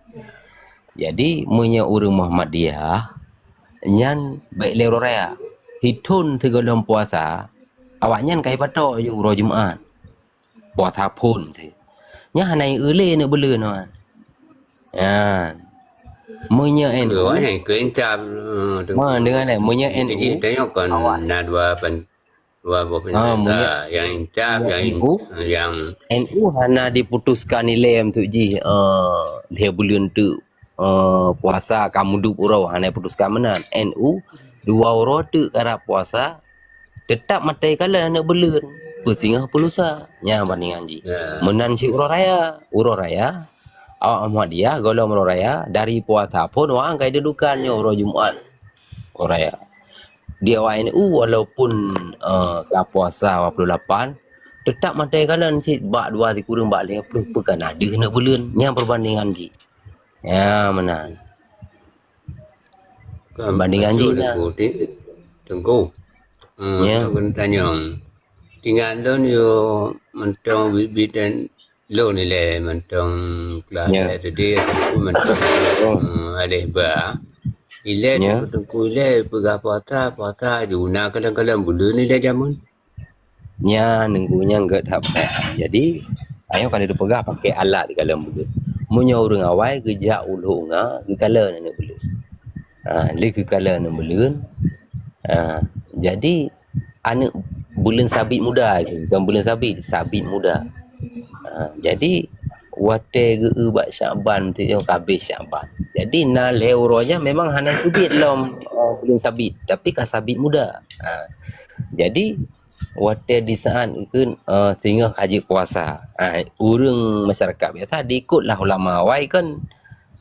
Jadi, meunyoe ureueng Muhammadiyah, nyan bèk lé uroe raya. Sithon sigohlom puasa, awaknyan ka jipatok ju uroe Jumaat. Puasa phon teuh. Nyan hana jieu lé aneuk buleuen nyan. Nyan. Meunyoe N U, Dua, eh, keu incam, eh, tu. Ma, deungon, eh, meunyoe N U, Jadi, tanyoe kan awak na dua pen-, Dua boh Ha, penyangga, meunyoe nyang incam, nyang in-, N U, nyang N U hana diputuskan ilèe untuk jih, eh, lhèe buleuen teuk, eh, puasa ka meudup uroe, hana diputuskan meunan. N U dua uroe teuk karap puasa, teutap maté kalon aneuk buleuen, peusingoh peulusa. Nyan bandingan jih. Ya. Meunan cit uroe raya. Uroe raya, awak Muhammadiyah gohlom uroe raya, dari puasa phon awak angkai dudukan nyoe uroe Jumaat. Uroe raya. Di awak N U walaupun, eh, ka puasa dua puluh lapan, teutap maté kalon cit bak dua sikureueng bak lhèe plôh peukan na deuh aneuk buleuen. Nyan peubandingan jih. Ya, meunan. Kan Bandingan bacut jih na. Teungku, Teungku. Hmm, Ya. Teungku tanyong. Tinggai lôn yo mantong bit-bit dan Lôn ilèe mantong keulaih Ya. ilèe teude, teungku mantong, Oh. eh, aleh ba. Ilèe Ya. teungku, teungku ilèe peugah puasa, puasa ju na kalon-kalon buleuen ilèe jameun. Nyan teungku nyang gèt haba. Jadi, ayo ka lheueh peugah pakai alat di kalon buleuen. Meunyoe ureueng awai geujak u Lhok Nga, geukalon aneuk buleuen. Ha, lé keu kalon aneuk buleuen. Ha, jadi aneuk buleuen sabit muda, bukan buleuen sabit, sabit muda. Ha, jadi watée geu-eu bak Syakban tu, ka habéh Syakban. Jadi na lhée uroe nyan memang hana teubiet lom, eh, buleuen sabit, tapi ka sabit muda. Ha, jadi watée di saat keu, eh, singoh ka jeuet puasa. Ha, ureuëng masyarakat biasa diikot lah ulama awai kan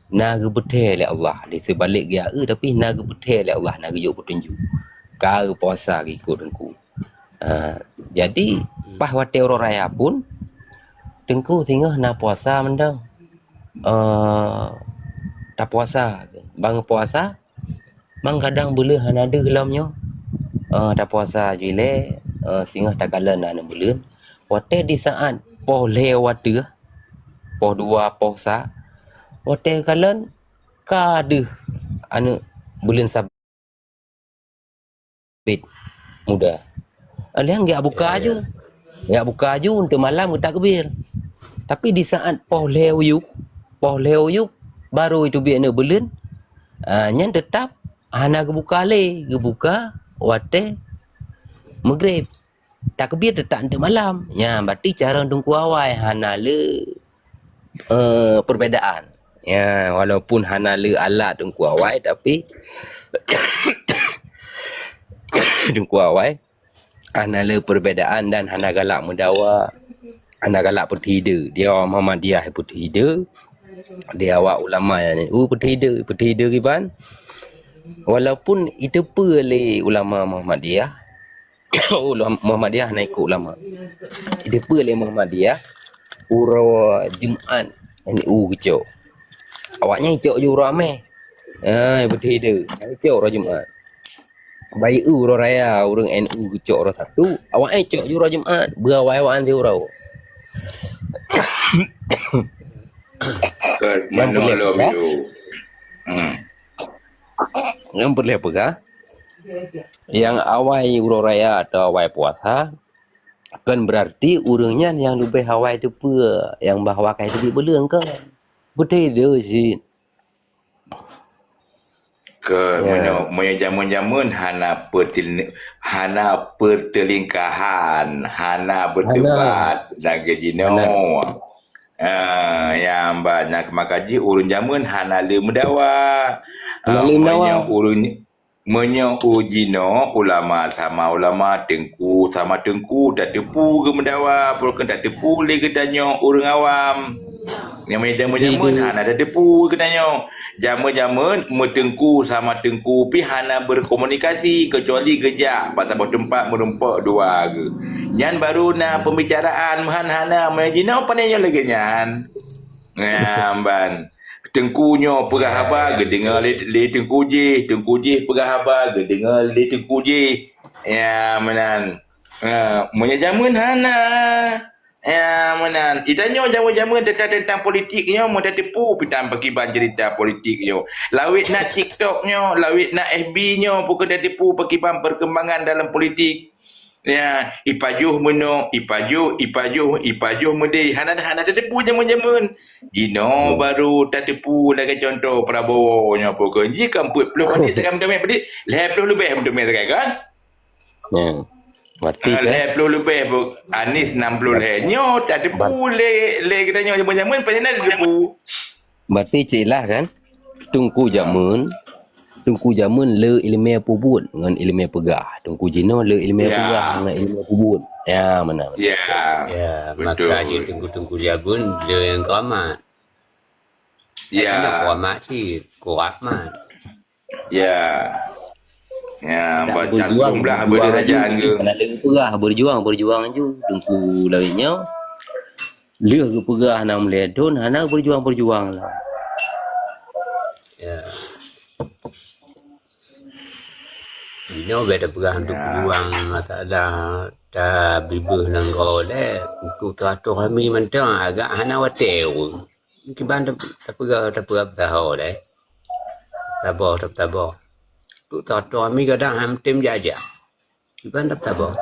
na geupeuthée lé Allah. Di seubalek geujak eu, tapi na geupeuthée lé Allah, na geujok peutunjuk. Ka geupuasa geukot teungku. Ah, jadi, paih watée uroe raya pun, teungku singoh na puasa mantong. Eh, tapuasa. Ban puasa, mang kadang buleuen hana deuh lom nyoe. Eh, tapuasa ju ilée, eh, singoh takalon aneuk buleuen. Watée di saat poh lhée watée, poh dua, poh sa, watée kalon ka deuh aneuk buleuen sabit muda. Alheuh geujak buka aju. Geujak buka aju untuk malam geutakbir. Tapi di saat poh lhée uyueb, poh lhée uyueb baru iteubiet aneuk buleuen, ah, nyan teutap hana geubuka lé, geubuka watée meugreb. Takbir teutap untuk malam. Nyan berarti cara teungku awai hana le, eh, perbedaan. Ya, walaupun hana le alat teungku awai, tapi teungku awai hana le perbedaan dan hana galak meudawa, hana galak peuthide. Di awak Muhammadiyah peuthide, di awak ulama yang, uh, peuthide, peuthide kiban. Walaupun iteupeue lé ulama Muhammadiyah, ulama Muhammadiyah hana ikot ulama. Iteupeue lé Muhammadiyah, uroe Jumat N U geucok. Awaknyan icok ju uroe Amé. Ah, beutôi tu. Icok uroe Jumat. Bayeue uroe raya ureuëng N U geucok uroe Sabtu, awaknyan icok ju uroe Jumat. Beuawai awaknyan di uroe. Nyang peureulée peugah, nyang peureulée peugah, nyang awai uroe raya atau awai puasa, kon beurarti ureuëng nyan nyang leubeh awai teupeue nyang bahwa ka teubiet buleuen kon. Beutôi tu cit. Ke meunyoe, meunyoe jameun-jameun hana peutil-, hana peuteulingkahan, hana beudebat lagée jinoe. Ah, nyang ba nyang keumakan jih ureuëng jameun hana le meudawa. Ah, meunyoe ureuëng, meunyoe u jinoe ulama sama ulama, teungku sama teungku, tateupeue geumeudawa, peue keuh tateupeue lé geutanyoe ureuëng awam. Nyang meunyoe jameun-jameun hana tateupeue geutanyoe. Jameun-jameun meuteungku sama teungku pih hana berkomunikasi, keucuali geujak bak saboh teumpat meurumpok dua geuh. Nyan baru na pembicaraan, meuhan hana, meunyoe jinoe pane nyoe lagée nyan. Nyan ban. Teungku nyoe peugah haba geudeungoe lé, lé teungku jih, teungku jih peugah haba geudeungoe lé teungku jih. Ya, meunan. Ha, meunyoe jameun hana. Ya, meunan. Geutanyoe jameun-jameun teuntang, teuntang politik nyoe, meu tateupeue pitan pakiban cerita politik nyoe. Lawét na TikTok nyoe, lawét na F B nyoe, peue keuh tateupeue pakiban perkembangan dalam politik. Ya, ipajoh meunoe, ipajoh, ipajoh, ipajoh meudeh. Hana, hana tateupeue jameun-jameun. Jinoe baru tateupeue lagée contoh Prabowo nyoe peue keuh. Jih kan peuet ploh padit, takai meuteumé padit, lhée ploh leubeh meuteumé takai kan? Ya. Berarti kan? Lhée ploh leubeh bu-, Anies nam ploh lhée. Nyoe tateupeue lé, lé geutanyoe jameun-jameun, pane na tateupeue. Berarti cit lah kan? Teungku jameun, teungku jameun le iéleumé peubuet ngon iéleumé peugah. Teungku jinoe le iéleumé peugah ngon iéleumé peubuet. Ya, meunan. Ya, betul. Maka jih teungku-teungku jameun le nyang keramat. Ya. Cit keramat cit, keramat. Ya. Ya, bacang jumlah beude raja angge. Hana le peugah, berjuang, berjuang ju. Teungku laén nyoe. Lheueh geupeugah nam lhée thon hana berjuang-berjuang lah. Ya. Inoe beda peugah untuk berjuang masalah tabibeuh nanggroe deh. Untuk teuatoh kami mantong agak hana watée ureuëng. Kiban tapeugah, tapeugah peusaho deh. Taboh, taboh. Untuk teuatoh kami kadang ham tem jajak. Iban dap tabong.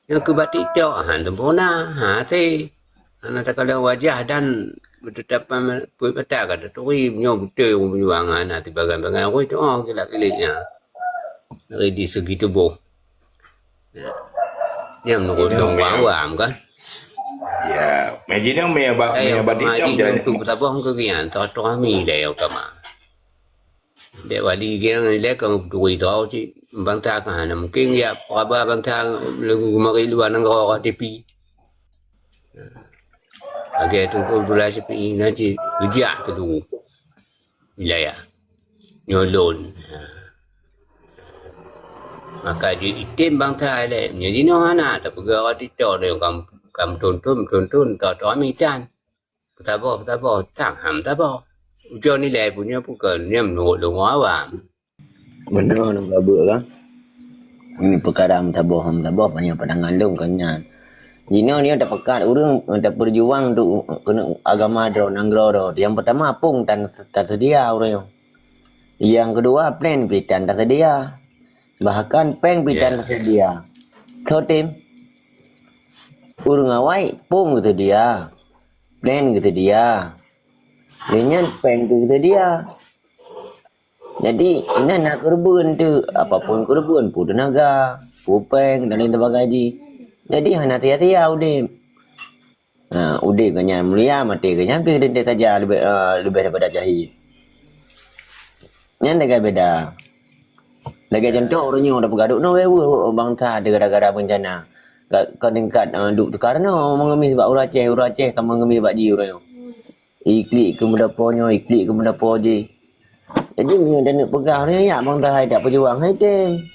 Nyang keubat TikTok, ha, sempurna. Ha, até. Hana takalon wajah dan Beutetapan peuet mata ka taturi, nyoe beutôi ureueng peujuang hana teubagai-bagai, ureueng tu'oh kilak-kilik nyan. Dari di segi tuboh. Nyan meunurot lôn awam kan. Ya, imagine yang meunyo ba-, meunyo ba TikTok jadi untuk peutabong keu gian, silaturahmi dah yang utama. Dek wali geng ilée ka meuturi droe cit, bangsa ka hana mungken ya peuraba bangsa lagée geumari luwa nanggroe T V. Lagée Teungku Abdullah Syafi'i na cit geujak teuduru wilayah nyoe lôn. Maka jitem bangsa ilée, meunyoe jinoe hana tapeugah rot ito nyoe kam, kam tonton, tonton, tonton mitan. Peusaboh, peusaboh, sang ham saboh. Ujoe nilai pun nyoe bukan, nyan meunurot lôn awam. Beuna nang ka beuet kan. Ini peukara meusaboh, meusaboh, panyang pandangan lôn kon nyan. Jinoe nyoe tapeugah ureueng, tapeujuang untuk keuneuk agama droe, nanggroe droe. Yang pertama, pong tan-, taseudia ureueng nyoe. Yang kedua, plan pih tan taseudia. Bahkan péng pih tan taseudia. Soe tem? Ureueng awai pong geuseudia. Plan geuseudia. Lé nyan péng pih geuseudia. Jadi, inan na keureubeuen teuk, apapun keureubeuen, peue teunaga, peue péng dan lain sebagainya. Jadi, hana sia-sia udeb. Ha, udeb geuh nyan mulia, maté geuh nyan pih saja leubeh, eh, leubeh daripada jahé. Nyan lagée beda. Lagée contoh, ureueng nyoe tapeugah duek nyoe weueh bangsa teuh gara-gara beuncana. Ka, ka tingkat, eh, duek teuka reunoe meungeumi bak ureueng Aceh, ureueng Aceh ka meungeumi bak jih ureueng nyoe. Iklik keu meudapo nyoe, iklik keu meudapo jih. Jadi, meunyoe taneuk peugah, ureueng nyan yak bangsa hai dak peujuang hai tem.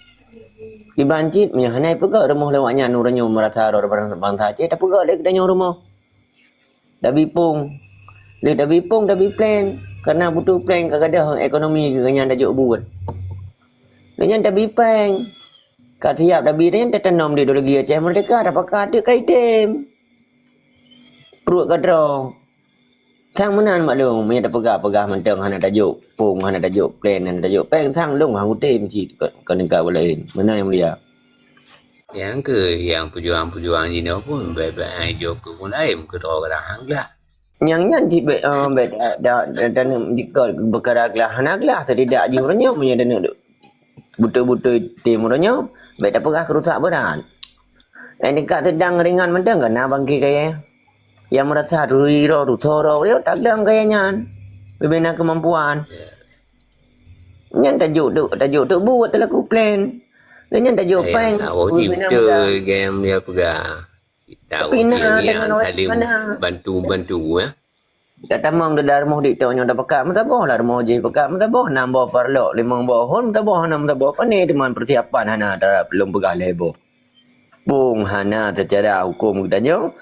Kiban cit, meunyoe hana peugah rumoh lewat nyan, ureueng nyoe meurasa droe bangsa Aceh, tapeugah lé geutanyoe rumoh. Tabi pong. Lé tabi pong, tabi plan. Karena butuh plan ka gadôh ekonomi geuh nyan tajok buet. Lé nyan tabi péng. Ka siap tabi nyan tatanom di ideologi Aceh Merdeka, tapakat teuk ka item. Pruet ka droe. Sang meunan maklum, meunyoe tapeugah-peugah mantong hana tajok pong, hana tajok plan, hana tajok péng, sang lôn hana kutem cit kon, kon tingkat laén. Meunan nyang mulia. Nyang keuh nyang peujuang-peujuang jinoe pun bèk-bèk ai jok keu ulôn laén keu droe gadang han glah. Nyang nyan cit bèk, eh, bèk da, da, da, da, jikot peukara glah hana glah, setidak jih uroe nyoe meunyoe taneuk beutôi-beutôi tem uroe nyoe, bèk tapeugah keu rusak beurat. Nyang tingkat sedang ringan mantong ka na bangke kayèe. Nyang meurasa turi droe, tutoe droe, taglang kayèe nyan. Leubeh na keumampuan. Nyan tajok tu, tajok tu buet teulaku plan. Dan nyan tajok péng. Awak cit beutôi gaya dia peugah. Tapi na, dengan awak saling bantu-bantu, ya. Tatamong di dalam rumoh dik tok nyoe tapeugah meusaboh lah rumoh jih peugah meusaboh, nam boh parlok, limong boh hon meusaboh, hana meusaboh. Pane teuma persiapan hana, ta lôn peugah lhèe boh. Pong hana secara hukum geutanyoe,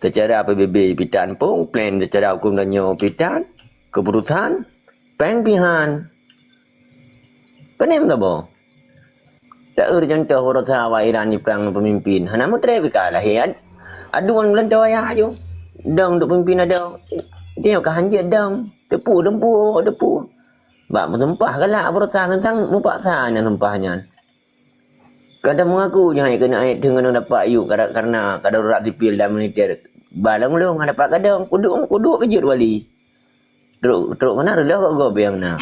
secara P B B pitan pong, plan secara hukum tanyoe pitan, keputusan, péng pihan. Pane meusaboh. Taeu contoh urosa awak Iran jiprang ngon peumimpin, hana meutrép ka lahé ad-, aduan geulantoe ayah aju. Dong duek peumimpin adoe. Tanyoe ka hanjeuet dong. Teupeu, teupeu, teupeu. Bak meusumpah galak urosa teuntang meupaksa nyan sumpah nyan. Kadang meungaku jih hai keuneuk ayat teungoh dapat yue karena, karena kadarurat sipil dan militer. Ba lôn-lôn hana dapat kadang, kuduek, kuduek keujeuet wali. Trok, trok keunan reuloh keu gob nyang na.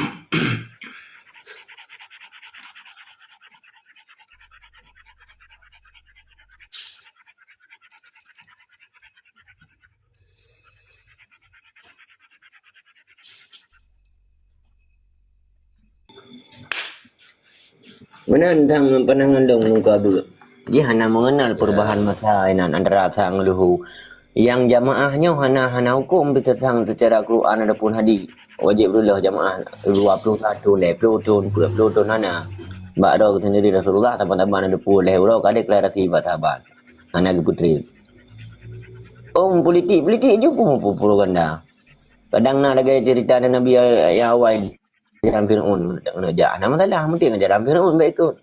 Meunan tang ngon pandangan lôn lôn ka beuet. Jih hana meungenal perubahan masa inan antara sa ngon luhu. Nyang jamaah nyoe hana, hana huköm teuntang seucara Quran ataupun hadis. Wajéb reuloh jamaah dua ploh satu, lhèe ploh thon, peuet ploh thon hana. Bak droe sendiri Rasulullah saban-saban na teupeu lhèe uroe ka deklarasi bak sahabat. Hana geupeutrép. Oh, politik, politik jih peue propaganda. Kadang na lagèe cerita Nabi nyang awai. Ajaran Firaun, jak hana masalah, penting ajaran Firaun bèk ikot.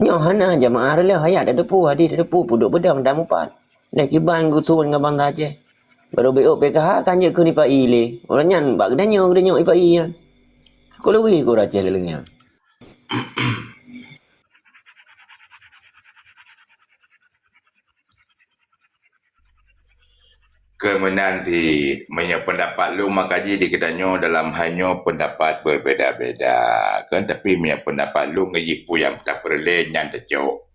Nyoe hana jamaah reuloh ayat tateupeue, hadis tateupeue, peuduek peudong dan mupat. Lé kiban geusuon ngon bansa Aceh. Barô B O P K H kan jeuet keu ipa-i lé. Uroe nyan bak geutanyoe geutanyoe ipa-i nyan. Keu leuwi keu ureueng Aceh leuleungan. Keu meunan cit, meunyoe peundapat lôn maka jih di geutanyoe dalam hal nyoe peundapat beubeda-beda. Kan, tapi meunyoe peundapat lôn ngon jih peue nyang tapeureulée nyan tacok.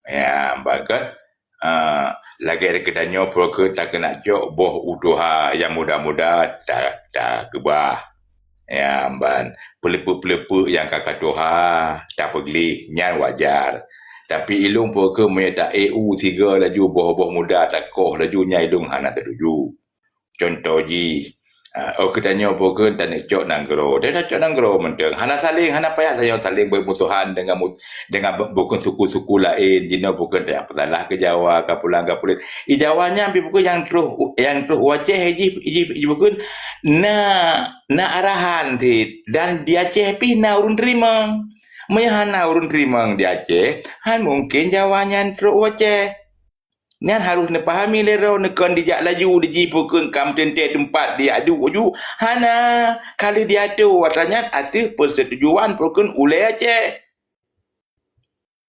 Ya, ban kan, ah, lagée di geutanyoe peue keuh takeuneuk cok boh u tuha nyang muda-muda ta-, takeubah. Ya, ban, peuleupeuek-peuleupeuek nyang ka ka tuha tapeugleh, nyan wajar. Tapi ilôn peue keuh meunyoe ta-ék u sigoe laju boh-boh muda takoh laju, nyan ilôn hana setuju. Contoh jih, ah, oh, geutanyoe peue keuh taneuk cok nanggroe. Taneuk cok nanggroe mantong. Hana saléng, hana payah tanyoe saléng beumusohan deungon mu-, deungon bu-, bukon suku-suku laén. Jinoe peue keuh tanyoe peusalah keu Jawa, ka pulang ka puléh. Di Jawa nyan pih peue keuh nyang troh, nyang troh u Aceh jih, jih, jih peue keuh na na arahan cit, dan di Aceh pih na ureuëng teurimong. Meunyoe hana ureuëng teurimong di Aceh, han mungken Jawa nyan trok u Aceh. Nyan harôh neupahami lé droe, neukon dijak laju, dijih peue keuh ka meuteuntée teumpat dijak duek-duek. Hana, ka lheueh diatur atra nyan ateueh peusetujuan peue keuh ulée Aceh.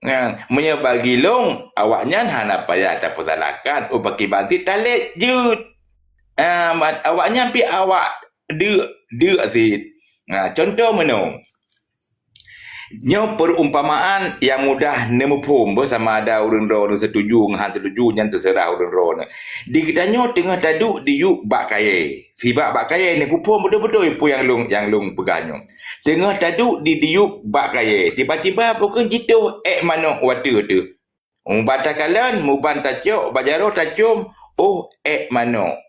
Nah, meunyoe bagi lôn, awaknyan hana payah tapeusalahkan, oh, pakriban cit talét jeuet. Ah, ma-, awaknyan pih awak deuk, deuk cit. Nah, contoh meunoe. Nyoe perumpamaan nyang mudah neumuphom, beuh, sama ada ureuëng droeneuh setuju ngon han setuju, nyan teuseurah ureuëng droeneuh. Di geutanyoe teungoh taduek diyueb bak kayée. Sibak bak kayée neupeuphom beutôi-beutôi peue nyang lôn, nyang lôn peugah nyoe. Teungoh taduek di diyueb bak kayée, tiba-tiba peue keuh jitôh ék manök u ateueh teuh. Muban takalon, muban tacok, bak jaroe tacôm, oh, ék manök.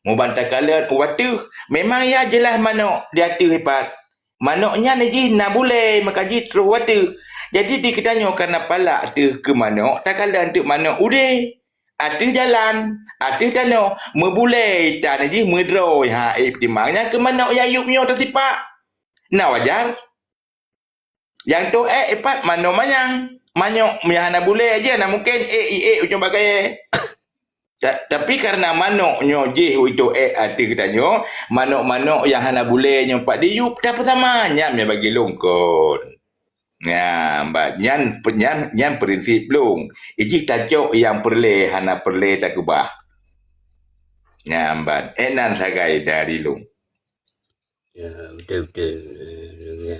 Muban takalon u ateueh, memang ya jeulaih manök di ateueh ipat. Manök nyan jih na bulée, maka jih troh u ateueh. Jadi di geutanyoe kareuna palak teuh keu manök, takalon teuk manök udeh. Ateueh jalan, ateueh tanoh, meubulée itan jih meudroe, ha, ék peutimang nyan keu manök nyang yueb nyoe tasipak. Na wajar. Nyang toh ék ipat manök manyang. Manök nyang hana bulée jih hana mungken ék, ék u cong bak kayée. Ta-, tapi kareuna manök nyoe jih u toh ék ateueh geutanyoe, manök-manök nyang hana bulée nyoe pat diyueb, tapeusaman nyan nyang bagi lôn kon. Nyan, ba-, nyan, nyan, nyan prinsip lôn. Ijih tacok nyang peureulée hana peureulée takeubah. Nyan ban. Ék nan sagai dari lôn. Ya, beutôi, beutôi. Ya.